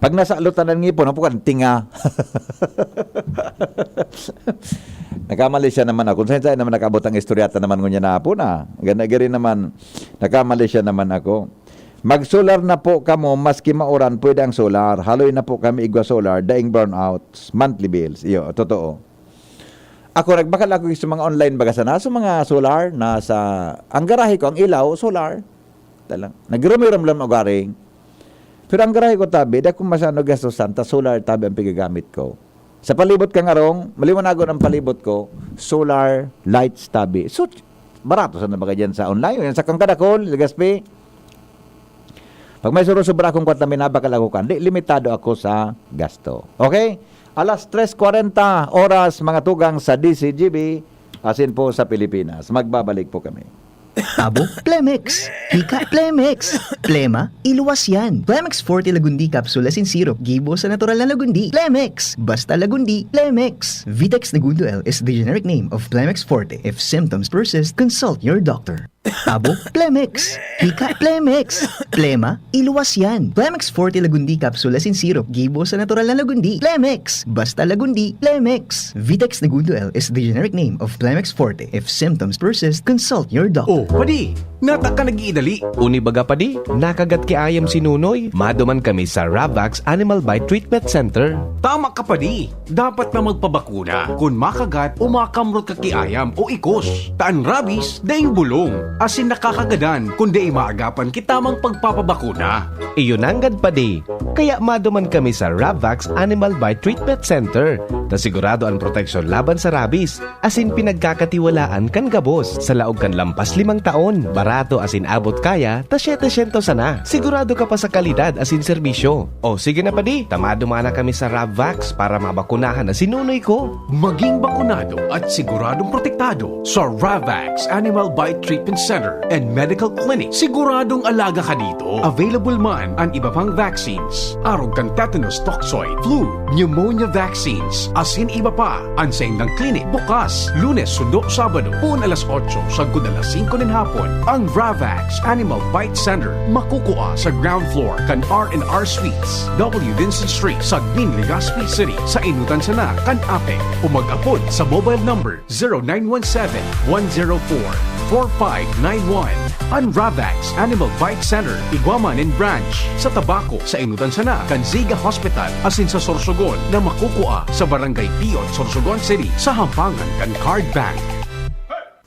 pag nasa lutan ang ngipon, hapo kan tinga. Nakamali siya naman ako. Kung saan-saan naman nakaabot ang istoryata naman ngunyan na hapon, ah. Gana, gari naman, nakamali siya naman ako. Mag-solar na po kamo, maski mauran, pwede ang solar. Haloy na po kami igwa solar, daing brownouts, monthly bills. Iyo, totoo. Ako, nagbakal ako sa mga online baga sana, sa mga solar na sa, ang garahe ko, ang ilaw, solar. Talang, nagrumiram lang ugaring. Pero ang garahe ko tabi, di ako masyado gastusan, ta solar tabi ang pigagamit ko. Sa palibot kang arong, maliwanagon ang palibot ko, solar lights tabi. So, barato sana baga dyan sa online. Yan sa kang kadakol, Legazpi. Pag may suro-sobra akong kwarta, minabakal ako kan. Di, limitado ako sa gasto. Okay? Alas tres kwarenta oras, mga tugang sa D C G B, asin po sa Pilipinas. Magbabalik po kami. Abo, Plemex. Hika, Plemex. Plema, iluwas yan. Plemex Forte Lagundi Capsule asin Syrup, gibo sa natural na lagundi. Plemex. Basta lagundi, Plemex. Vitex Negundo L is the generic name of Plemex Forte. If symptoms persist, consult your doctor. Abo, Plemex. Hika, Plemex. Plema, iluwas yan. Plemex Forte Lagundi Capsule asin Syrup, gibo sa natural na lagundi. Plemex. Basta lagundi, Plemex. Vitex Negundo L is the generic name of Plemex Forte. If symptoms persist, consult your doctor. Oh, padi, nata ka nag-iidali. Uni baga, padi, nakagat ki ayam si Nunoy. Maduman kami sa Ravax Animal Bite Treatment Center. Tama ka, padi. Dapat na magpabakuna kun makagat o makamrot ka ki ayam o ikos. Ta an rabies daing bulong, asin nakakagadan kun dai maagapan ki tamang pagpapabakuna. Iyo nanggad, padi. Kaya maduman kami sa Ravax Animal Bite Treatment Center, ta sigurado an proteksyon laban sa rabies, asin pinagkakatiwalaan kan gabos. Sa laog kan lampas limang taon, barato asin abot kaya ta siyetesyentos sana. Sigurado ka pa sa kalidad asin serbisyo. O sige na, padi, ta maduman na kami sa Ravax para mabakunahan na si Nunoy ko. Maging bakunado at siguradong protektado sa Ravax Animal Bite Treatment Center and Medical Clinic. Siguradong alaga ka dito. Available man an iba pang vaccines, arog kan tetanus toxoid, flu, pneumonia vaccines, asin iba pa. An saindang klinik bukas Lunes sundo Sabado, poon alas otso sagkod alas singko nin hapon. Ang Ravax Animal Bite Center makukua sa ground floor kan R and R Suites, W Vincent Street, Sagmin, Legazpi City, sa enotan sana kan APEC, o mag-apod sa mobile number zero nine one seven, one zero four, four five nine one. An Ravax Animal Bite Center igwa man nin branch sa Tabaco, sa enotan sana kan Ziga Hospital, asin sa Sorsogon na makukua sa Barangay Piot, Sorsogon City, sa hampangan kan Card Bank.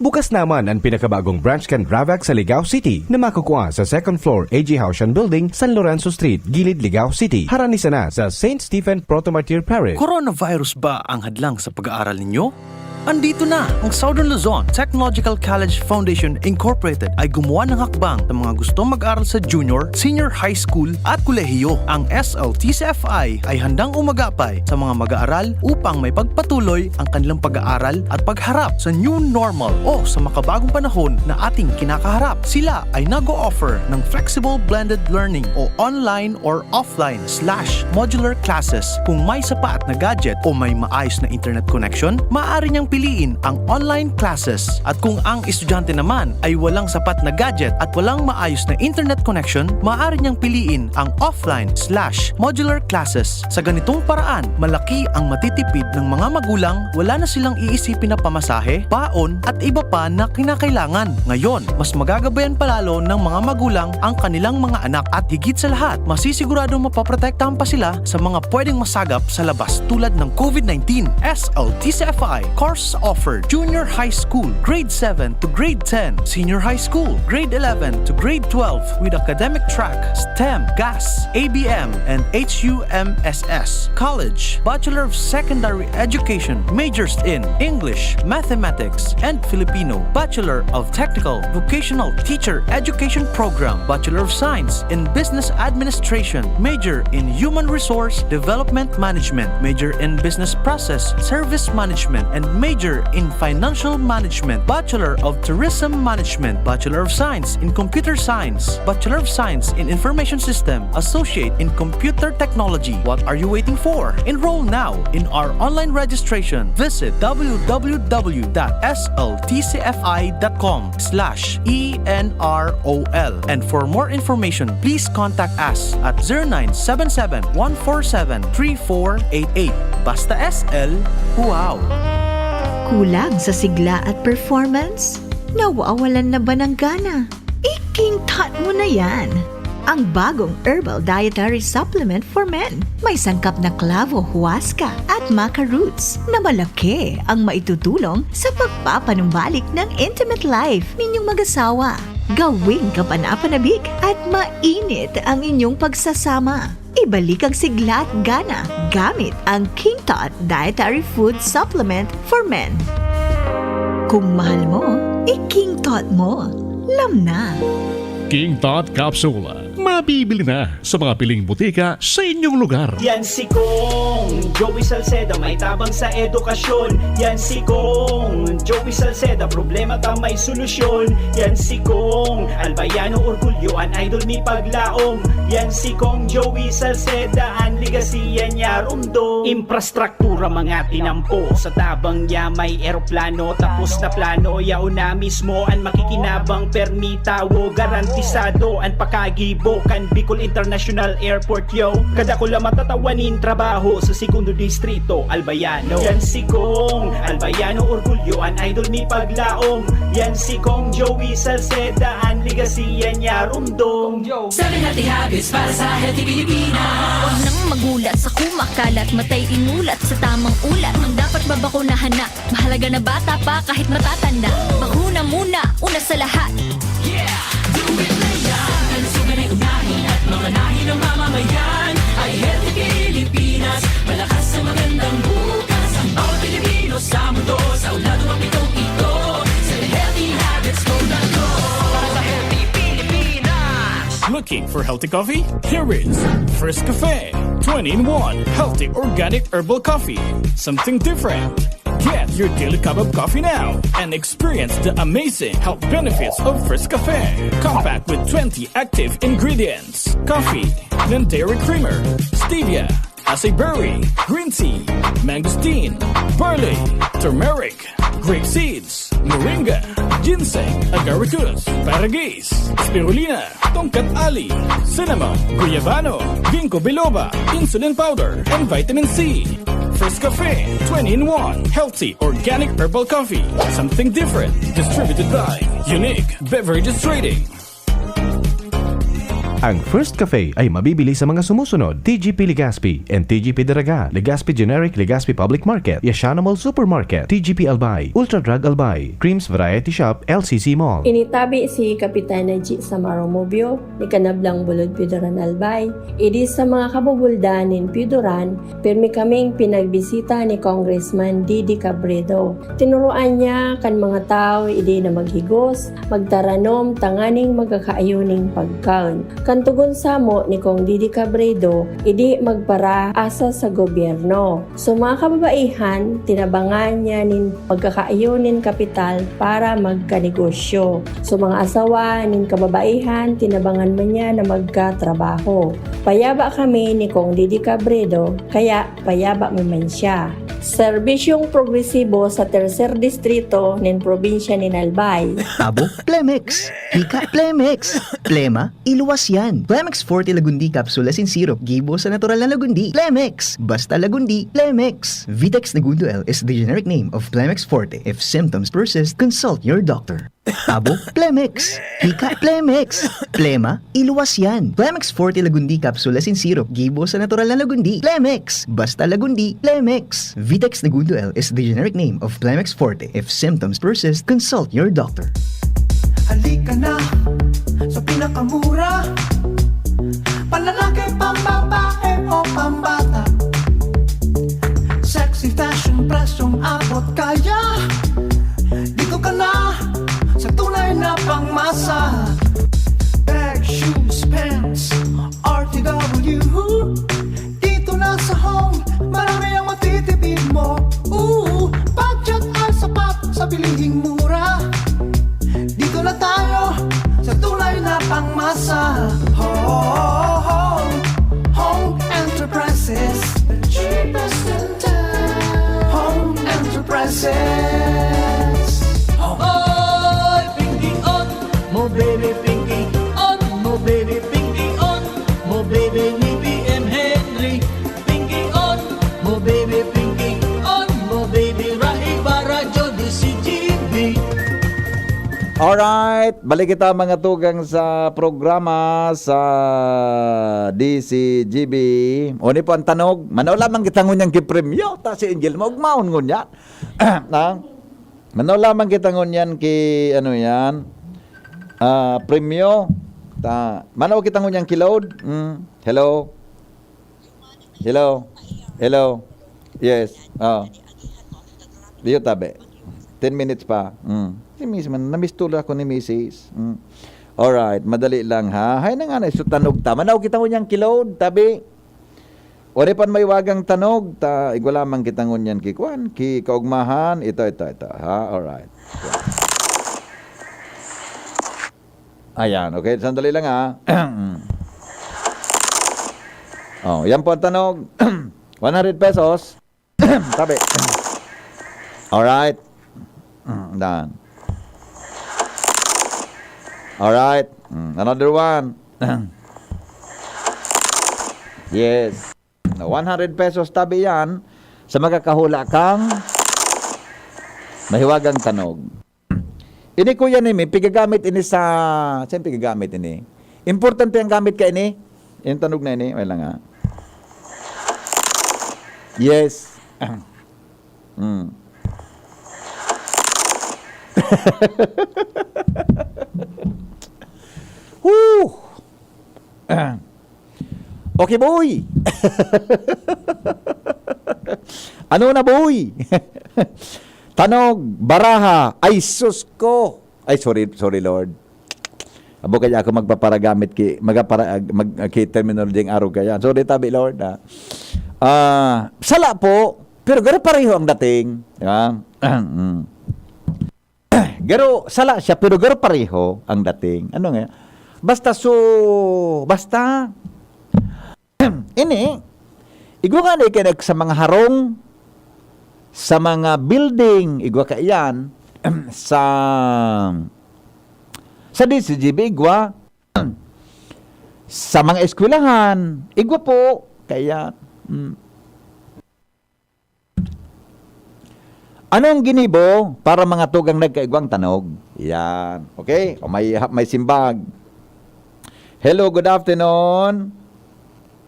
Bukas naman an pinakabagong branch kan Ravax sa Ligao City na makukua sa second floor A G Haushan Building, San Lorenzo Street, Gilid, Ligao City. Harani sana sa Saint Stephen Proto-Martyr Parish. Coronavirus ba ang hadlang sa pag-aaral ninyo? Andito na ang Southern Luzon Technological College Foundation Incorporated ay gumawa ng hakbang sa mga gustong mag-aral sa junior, senior high school at kolehiyo. Ang S L T C F I ay handang umagapay sa mga mag-aaral upang may pagpatuloy ang kanilang pag-aaral at pagharap sa new normal o sa makabagong panahon na ating kinakaharap. Sila ay nag-o-offer ng flexible blended learning o online or offline slash modular classes. Kung may sapat na gadget o may maayos na internet connection, maaari niyang piliin ang online classes. At kung ang estudyante naman ay walang sapat na gadget at walang maayos na internet connection, maaari niyang piliin ang offline slash modular classes. Sa ganitong paraan, malaki ang matitipid ng mga magulang, wala na silang iisipin na pamasahe, baon, at iba pa na kinakailangan. Ngayon, mas magagabayan palalo ng mga magulang ang kanilang mga anak at higit sa lahat, masisiguradong mapoprotektahan pa sila sa mga pwedeng masagap sa labas tulad ng COVID nineteen. S L T C F I course offered: Junior High School, Grade seven to Grade ten, Senior High School, Grade eleven to Grade twelve, with academic track, STEM, GAS, A B M, and H U M S S. College, Bachelor of Secondary Education, majors in English, Mathematics, and Filipino. Bachelor of Technical Vocational Teacher Education Program, Bachelor of Science in Business Administration, major in Human Resource Development Management, major in Business Process Service Management, and major in Financial Management, Bachelor of Tourism Management, Bachelor of Science in Computer Science, Bachelor of Science in Information System, Associate in Computer Technology. What are you waiting for? Enroll now in our online registration. Visit w w w dot s l t c f i dot com slash e n r o l. And for more information, please contact us at zero nine seven seven, one four seven, three four eight eight. Basta S L, wow! Kulang sa sigla at performance? Nawawalan na ba ng gana? I-King Tot mo na yan! Ang bagong herbal dietary supplement for men. May sangkap na klavo, huasca at maca roots na malaki ang maitutulong sa pagpapanumbalik ng intimate life ninyong mag-asawa. Gawing kapanapanabik at mainit ang inyong pagsasama. Ibalik ang sigla at gana gamit ang King Tot Dietary Food Supplement for Men. Kung mahal mo, i-King Tot mo. Lam na! King Tot Capsule. Mabibili na sa mga piling butika sa inyong lugar. Yan si Kong Joey Salceda, may tabang sa edukasyon. Yan si Kong Joey Salceda, problema ta may solusyon. Yan si Kong Albayano Orgulyo, an idol mi paglaom. Yan si Kong Joey Salceda, an legacy yan niya rumdom. Infrastruktura mga tinampo, sa tabang niya may eroplano. Tapos na plano, yaon na mismo an makikinabang, permi tawo, garantisado an pakagibo kan Bicol International Airport, yo. Kadakula matatawa nin trabaho sa segundo distrito, Albayano. Yan si Kong Albayano Orgulyo, an idol mi paglaom. Yan si Kong Joey Salceda, an legacy yan niya rumdom. Seven healthy habits para sa healthy Pilipinas. Huwag nang magulat sa kumakalat, matay imulat sa tamang ulat. Ang dapat babakunahan na, mahalaga na bata pa kahit matatanda. Bakuna muna, una sa lahat. Yeah! Do it na yan! Kalusugan ay unahin at mamanahin ng mamamayan. Ay healthy Pilipinas, malakas sa magandang bukas. Ang bawat Pilipino sa mundo, sa ulado mapitong ito. Sa healthy habits, go na go! Para sa healthy Pilipinas! Looking for healthy coffee? Here is First Cafe, twenty-in-one healthy organic herbal coffee. Something different. Get your daily cup of coffee now and experience the amazing health benefits of First Cafe. Compact with twenty active ingredients: coffee, non-dairy creamer, stevia, Acai berry, green tea, mangosteen, barley, turmeric, grape seeds, moringa, ginseng, agaricus, paragis, spirulina, tongkat ali, cinnamon, guyabano, ginkgo biloba, insulin powder, and vitamin C. First Cafe, twenty-in-one, healthy, organic herbal coffee. Something different. Distributed by Unique Beverages Trading. Ang First Cafe ay mabibili sa mga sumusunod: T G P Legazpi and T G P Daraga, Legazpi Generic, Legazpi Public Market, Yashano Mall Supermarket, T G P Albay, Ultra Drug Albay, Creams Variety Shop, L C C Mall. Initabi si Kapitan Najee Samaro Mubio, ni Kanablang Bulod Piodoran Albay. Idi sa mga kabubuldan nin Piodoran, pirmi kaming pinagbisita ni Congressman Didi Cabredo. Tinuroan niya kan mga tawo idi na maghigos, magtaranom tanganing magkakaayo nin pagkaon. Kan togon samo ni Cong Didi Cabredo, idi magparaasa sa gobyerno. So, mga kababaihan, tinabangan niya nin pagkakaayo nin kapital para magkanegosyo. So, mga asawa nin kababaihan, tinabangan man niya na magkatrabaho. Payaba kami ni Cong Didi Cabredo, kaya payaba mi man siya. Serbisyong progresibo sa tercer distrito nin probinsya nin Albay. Abo, Plemex. Hika, Plemex. Plema, iluwas yan. Plemex Forte Lagundi Capsule asin Syrup. Gibo sa natural na lagundi. Plemex. Basta lagundi, Plemex. Vitex Negundo L is the generic name of Plemex Forte. If symptoms persist, consult your doctor. Abo, Plemex. Hika, Plemex. Plema, iluwas yan. Plemex Forte Lagundi Capsule asin Syrup. Gibo sa natural na lagundi. Plemex. Basta lagundi, Plemex. Vitex Negundo L is the generic name of Plemex Forte. If symptoms persist, consult your doctor. Halika na sa pinakamura. Panlalaki, pambabae o pambata. Sexy fashion, presyong abot kaya. Dito ka na sa tunay na pangmasa. Bag, shoes, pants, R T W. Dito na sa Home, marami ang matitipid mo. Ooh, budget ay sapat sa bilihing mura. Dito na tayo sa tunay na pangmasa. Home, Home Enterprises, the cheapest in town. Home Enterprises. Oy, Pinky On, mo baby Pinky On, mo baby Pinky On, mo baby ni B M Henry. Pinky On, mo baby Pinky On, mo baby Rai Barajo D C G B. Alright, balik kita mga tugang sa programa sa D C G B. Oni po ang tanog, manaw lamang kita ngunyan ki premyo, ta si Angel maugmaon ngunyan. Na? Manaw lamang kita ngunyan ki, ano yan, ah, premyo. Ta, manaw kita ngunyan ki load. Mm. Hello? Hello? Hello? Yes. Oh. Diyo tabi. Ten minutes pa. Mm. Si Miss man, namistulo ako ni Misis. Mm. Alright, madali lang ha. Hay na nga na, so tanog ta. Manaw kita ngunyan ki load, tabi. Ori pan may wagang tanog, ta igwa lamang kita ngunyan ki kwan, ki kaugmahan. Ito, ito, ito. Ha? Alright. Ayan, okay. Sandali lang ha. Oh, yan po ang tanog. One hundred pesos. Tabi. Alright. Mm, dan. Alright. Mm, another one. Yes. One hundred pesos tabi yan sa makakahula kang mahiwagang tanog. Ini, Kuya Nimi, pigagamit ini sa, saan pigagamit ini? Importante ang gamit ka ini? Yung tanog na ini, may lang ha. Yes. Mm. Woo! Okay, boy! Ano na, boy? Tanog, baraha. Ay, sus ko! Ay, sorry, sorry, Lord. Abo kaya ako magpaparagamit ki, magapara-, mag, ki terminology ang araw kaya. Sorry, tabi, Lord, ha. Ah, sala po, pero garo pareho ang dating. Di ba? Mm. Garo, sala siya, pero garo pareho ang dating. Ano nga? Basta so, basta, ini, Igwa ngani kay nag-, sa mga harong, sa mga building, igwa kaiyan, sa, sa D C G B, igwa, sa mga eskwelahan, igwa po, kaiyan. Mm. Ano ang ginibo para mga tugang nagkaigwang tanog? Yan. Okay? O may, may simbag. Hello, good afternoon.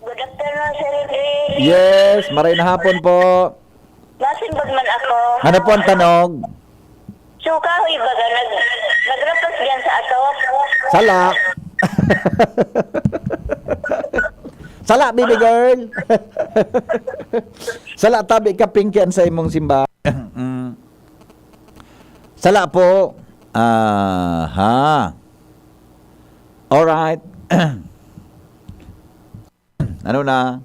Good afternoon, Sir Henry. Yes, maray na hapon po. Masimbag man ako. Ano po ang tanog? Sukahoy baga, nag-, nagrapas diyan sa ato. Sala. Sala, baby girl. Sala, tabi ka, Pinky, an sa imong simba. Mm. Sala po. Aha. Alright. Ano na?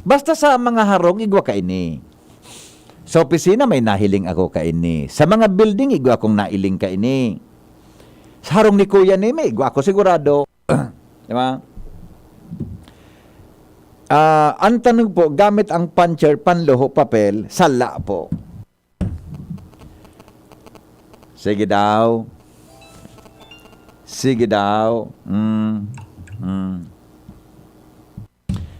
Basta sa mga harong, igwa kaini. Sa opisina, may nahiling ako kaini. Sa mga building, igwa akong nailing kaini. Sa harong ni Kuya ni, may igwa ako sigurado. Di ba? Ah, ang tanong po, gamit ang puncher, panluho, papel, sala po. Sige daw. Sige daw. Mm. Mm.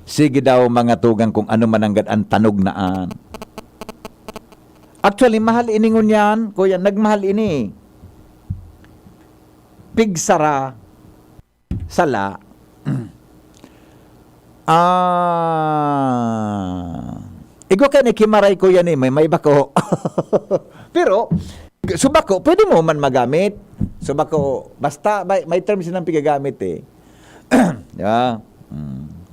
Sige daw, mga tugang, kung ano man nanggad an tanog na an. Actually, mahal ini ngunyan, kuya, nagmahal ini. Pigsara. Sala. Ah. Igwa kaini ki maray, kuya ni, may, may bako. Pero, sa bako, pwede mo man magamit. Sa bako, basta may, may terms silang pigagamit eh. Di ba? Mm.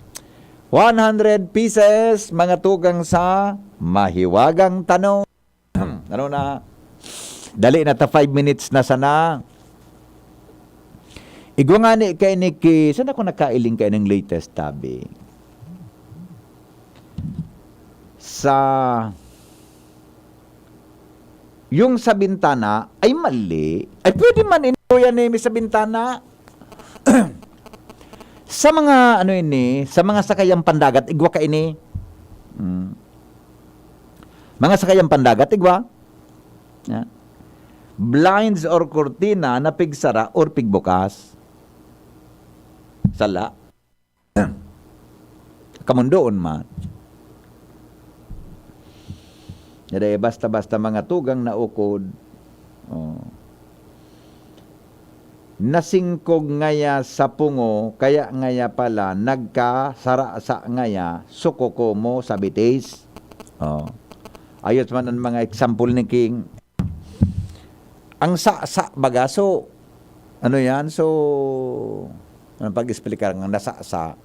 One hundred pieces, mga tugang sa mahiwagang tanog. Ano na? Dali na ta, five minutes na sana. Igwa ngani kaini ki, saan ako nakailing kaining latest, tabi? Sa, yung sa bintana, ay mali. Ay, pwede man ini, kuya ni, may sa bintana. Sa mga, ano ini, sa mga sakayang pandagat, igwa kaini. Mm. Mga sakayang pandagat, igwa. Ya. Blinds or kurtina na pigsara or pigbukas. Sala. Kamundoon man. Dai basta-basta mga tugang na ukod. Oh. Nasingkog ngaya sa pungo, kaya ngaya pala nagkasarasa ngaya, suko ko mo sa bitis. Oh. Ayos man ang mga example ni King. Ang sa, sa, baga, so, ano yan? So, anong pag-explicar ng nasasa?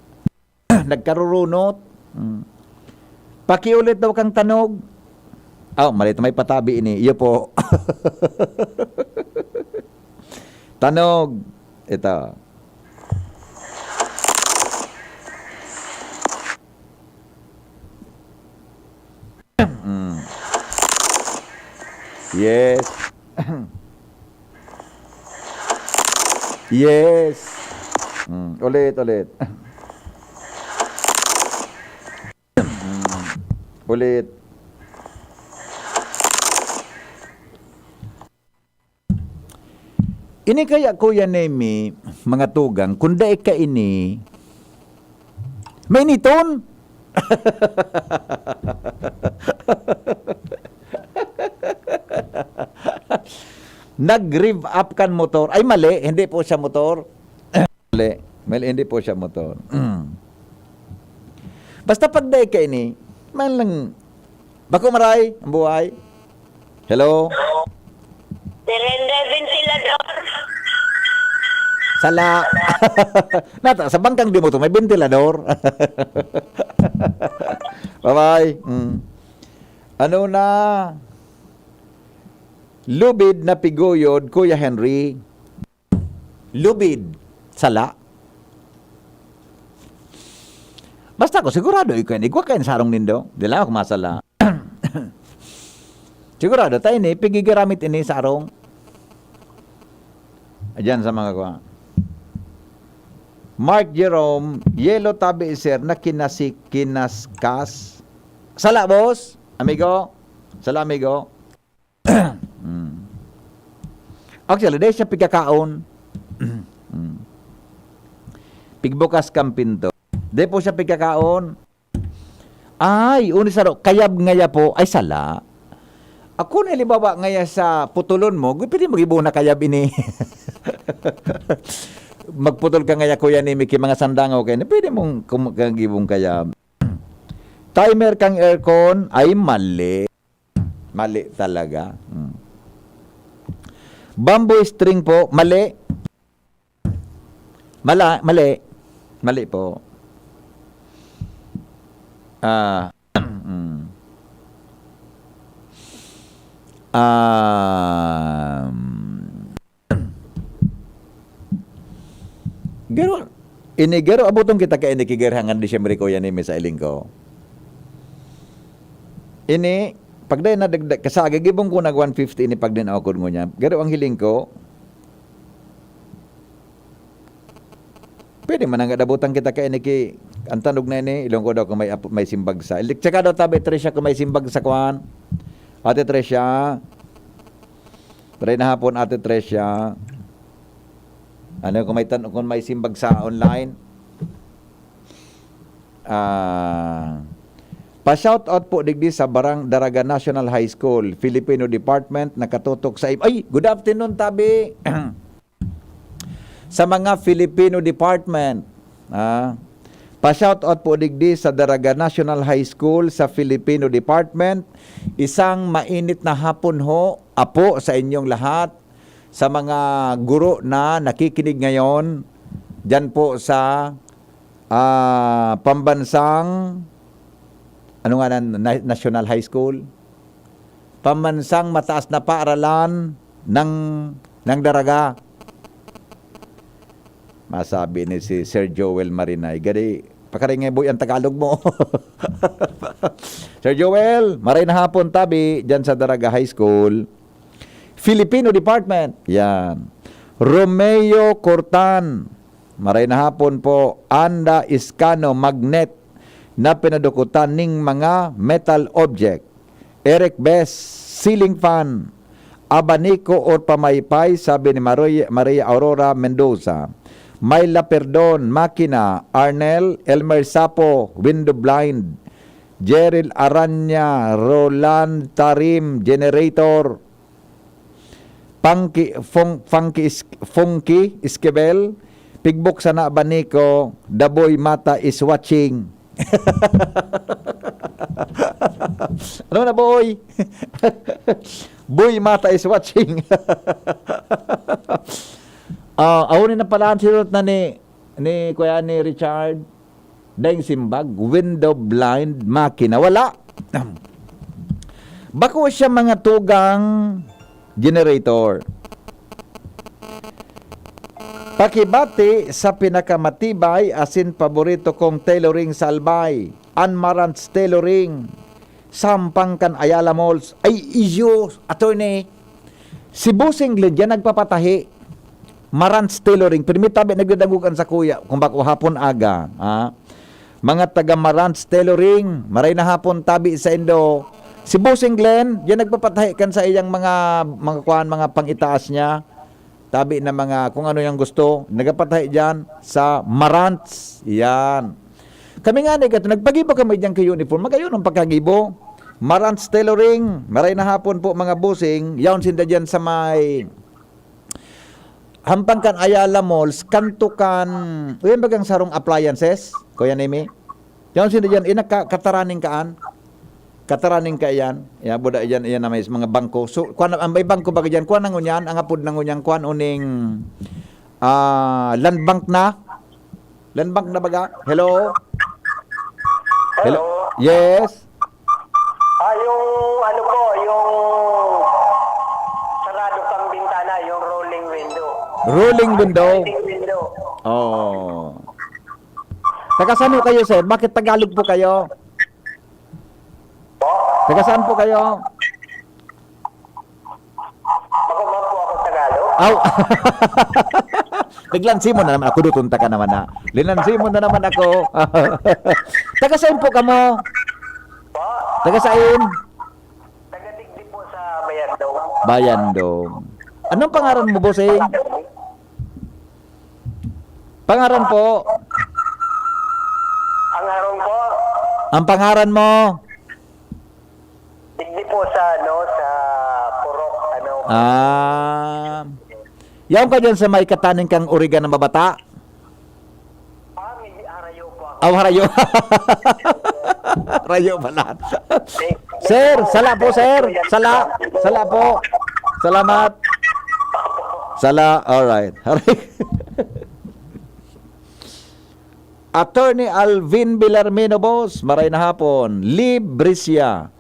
Nagkarurunot. Mm. Pakiulit daw kang tanog. Oh, mali, may patabi ini. Iyo po. Tanog. Ito. Mm. Yes. Yes. Mm. Ulit, ulit. Mm. Ulit. Ini kaya, Kuya Nemi, mga tugang, kung dai kaini, mainiton. Nag-rev up kan motor. Ay, mali. Hindi po siya motor. Mali. Mali, hindi po siya motor. Basta pag dai kaini, man lang, bako maray ang buhay. Hello? Sir Henry, ventilador. Sala. Nata, sa bangkang di mo to, may ventilador. Bye-bye. Mm. Ano na? Lubid na piguyod, Kuya Henry. Lubid. Sala. Basta ko, sigurado, ikaw, igwa kayo sa harong nindo. Di lang ako masala. Sigurado, tayo ini, pigigiramit ini sa harong. Diyan sa mga kuha. Mark Jerome, yelo tabi, sir, na kinasi-, kinaskas. Sala, boss? Amigo? Sala, amigo? Hmm. Actually, dai siya pigkakaon. Hmm. Pigbukas kan pinto. Dai po siya pigkakaon. Ay, uni saro, kayab ngaya po. Ay, sala. Ako na, halimbawa, ngaya sa putulon mo, gu-, pwede mo gibo na kayab ini. Magputol ka ngaya, Kuya Nimi, ki mga sandangaw kayo, pwede mong kum-, kagibong kayab. Timer kang aircon, ay, mali. Mali talaga. Hmm. Bamboo string po, mali. Mala-, mali. Mali po. Ah, mm. Um, garo, ini garo, abuton kita kaini ki Gerhangan Disyembre, Kuya Nimi, sa hiling ko. Ini, pag dai na dagdag, kasa gigibon ko nag one fifty ini pag din ako ngunyan. Garo ang hiling ko. Pwede man nga dabutan kita kaini ki, ang tanog na ini, ilong ko daw kung may ap-, may simbag sa. Ilik, tsaka daw tabi, Tricia, kung may simbag sa kwan. Ate Tricia. Maray na hapon, Ate Tricia. Ano, kung may tan-, kung may simbag sa online? Ah, pa-shoutout po digdi sa Barang-, Daraga National High School, Filipino Department, nakatutok sa im-, ay, good afternoon, tabi. Sa mga Filipino Department, ah, pa-shoutout po digdi sa Daraga National High School sa Filipino Department. Isang mainit na hapon ho, apo, sa inyong lahat, sa mga guro na nakikinig ngayon, diyan po sa, ah, pambansang, ano nga nan, na-, National High School? Pambansang mataas na paaralan ng, ng Daraga. Masabi ni si Sir Joel Marinay, "Gadi, pakaringay boy ang Tagalog mo." Sir Joel, maray na hapon, tabi, dyan sa Daraga High School. Filipino Department, yan. Romeo Cortan, maray na hapon po. Anda Iscano, magnet na pinadukutan ning mga metal object. Eric Best, ceiling fan, abanico or pamaypay, sabi ni Maroy-, Maria Aurora Mendoza. Myla Perdon, makina. Arnel, Elmer Sapo, window blind. Jeril Aranya, Roland Tarim, generator. Pangki, Fung-, Funky Is-, Funky Esquivel, pigbok sana abanico, the boy mata is watching. Ano na, boy? Boy mata is watching. Ah, aw ni na pala ang sirot na ni, ni Kuya, ni Richard. Daing simbag, window blind, makina, wala. Bako siya mga tugang generator. Pakibati sa pinakamatibay asin paborito kong tailoring sa Albay, an Marantz Tailoring, sampang kan Ayala Malls. Ay, iyo, attorney. Si Bossing Glenn, diyan nagpapatahi. Marantz Tailoring. Pirmi tabi nagdadangog an sakuya, kung bako hapon aga, ha? Mga taga Marantz Tailoring, maray na hapon tabi sa indo. Si Bossing Glenn, diyan nagpapatahi kan sa iyang mga, mga kuan, mga pangitaas niya. Tabi na mga kung ano yang gusto, nagapatahi diyan sa Marantz. Yan. Kami nga ni gato, nagpagibo kami diyan kay uniform. Magayon ang pagkagibo. Marantz Tailoring, maray na hapon po, mga bossing. Yaon sinda diyan sa may hampang kan Ayala Malls, kanto kan, uyan bagang sarong appliances, Kuya Nemi? Yaon sinda diyan, ina ka, kataraning kaan? Kataraning ka iyan. Ya, buda iyan, iyan na may mga bangko. So, kuwan, ang may bangko baga diyan, kuwan ang ngunyan, ang apod na ngunyan, kuwan uning, ah, land bank na. Land bank na baga? Hello? Hello? Yes? Ah, yung ano po, yung sarado pang bintana, yung rolling window. Rolling window? Rolling window. Oo. Taga saan ho kayo, sir? Bakit Tagalog po kayo? Po? Taga saan po kayo? Ako man po, ako Tagalog. Aw. Naglansimon na naman ako, duton ta ka naman na. Linansimon na naman ako. Taga sain po kamo? Po? Taga sain? Taga Digdi po sa Bayandong. Bayandong. Anong pangaran mo, bossing? Pangaran po? Ang harong po, Ang pangaran mo? Digdi po sa, ano, sa Purok, ano. Ah. Yaon ka dyan sa may kataning kang Origan na mabata? Ah, may harayo po ako. Aw, harayo. Harayo pala. Sir, sala po, sir. Sala. Sala po. Salamat. Sala. Alright. Attorney Alvin Villarmino, boss. Maray na hapon. Librisya.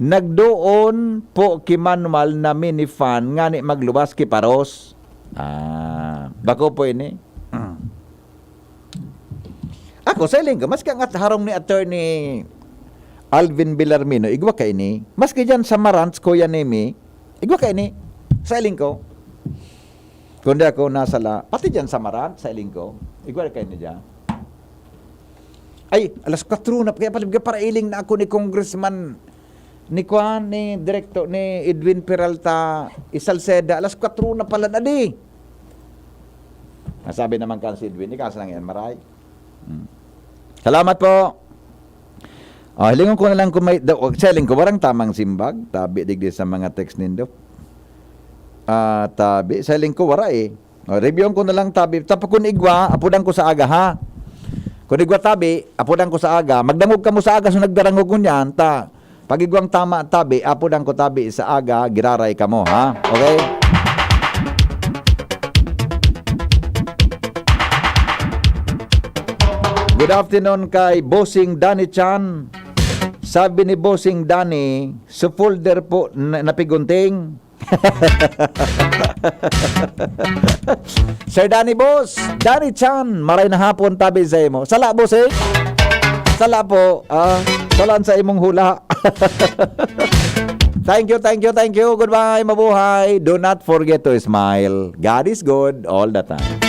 Nagdoon po ki manual na minifan ngani maglubas ki paros. Ah, bako po ini. Ako, sa iling ko, maski ang at harong ni Attorney Alvin Villarmino, igwa kaini. Maski dyan sa Marantz, Kuya Nemi, igwa kaini. Sa iling ko. Kundi ako nasala, pati dyan sa Marantz, sa iling ko, igwa kaini dyan. Ay, alas kwatro na, kaya pala parailing na ako ni Congressman, ni Kwan, ni Direkto, ni Edwin Peralta y Salceda, alas kwatro na pala na di. Nasabi naman kan si Edwin, ikaw sa lang yan, maray. Hmm. Salamat po. Oh, hilingon ko na lang kung may, da, selling ko, warang tamang simbag, tabi digdi sa mga text nindo. Ah, tabi, selling ko, wara eh. Oh, review ko na lang tabi. Tapos kung igwa, apudan ko sa aga ha. Kung igwa tabi, apudan ko sa aga. Magdangog kamo sa aga, so nagdarangog ko niyan, ta, pag igwang tama tabi, apudan ko tabi sa aga, giraray kamo ha. Okay? Good afternoon kay Bossing Danny Chan. Sabi ni Bossing Danny, so folder po na, napigunting. Sir Danny Boss, Danny Chan, maray na hapon tabi sa imo. Sala, boss eh. Sala po. Ah, salaan sa imong hula. Thank you, thank you, thank you. Goodbye, mabuhay. Do not forget to smile. God is good all the time.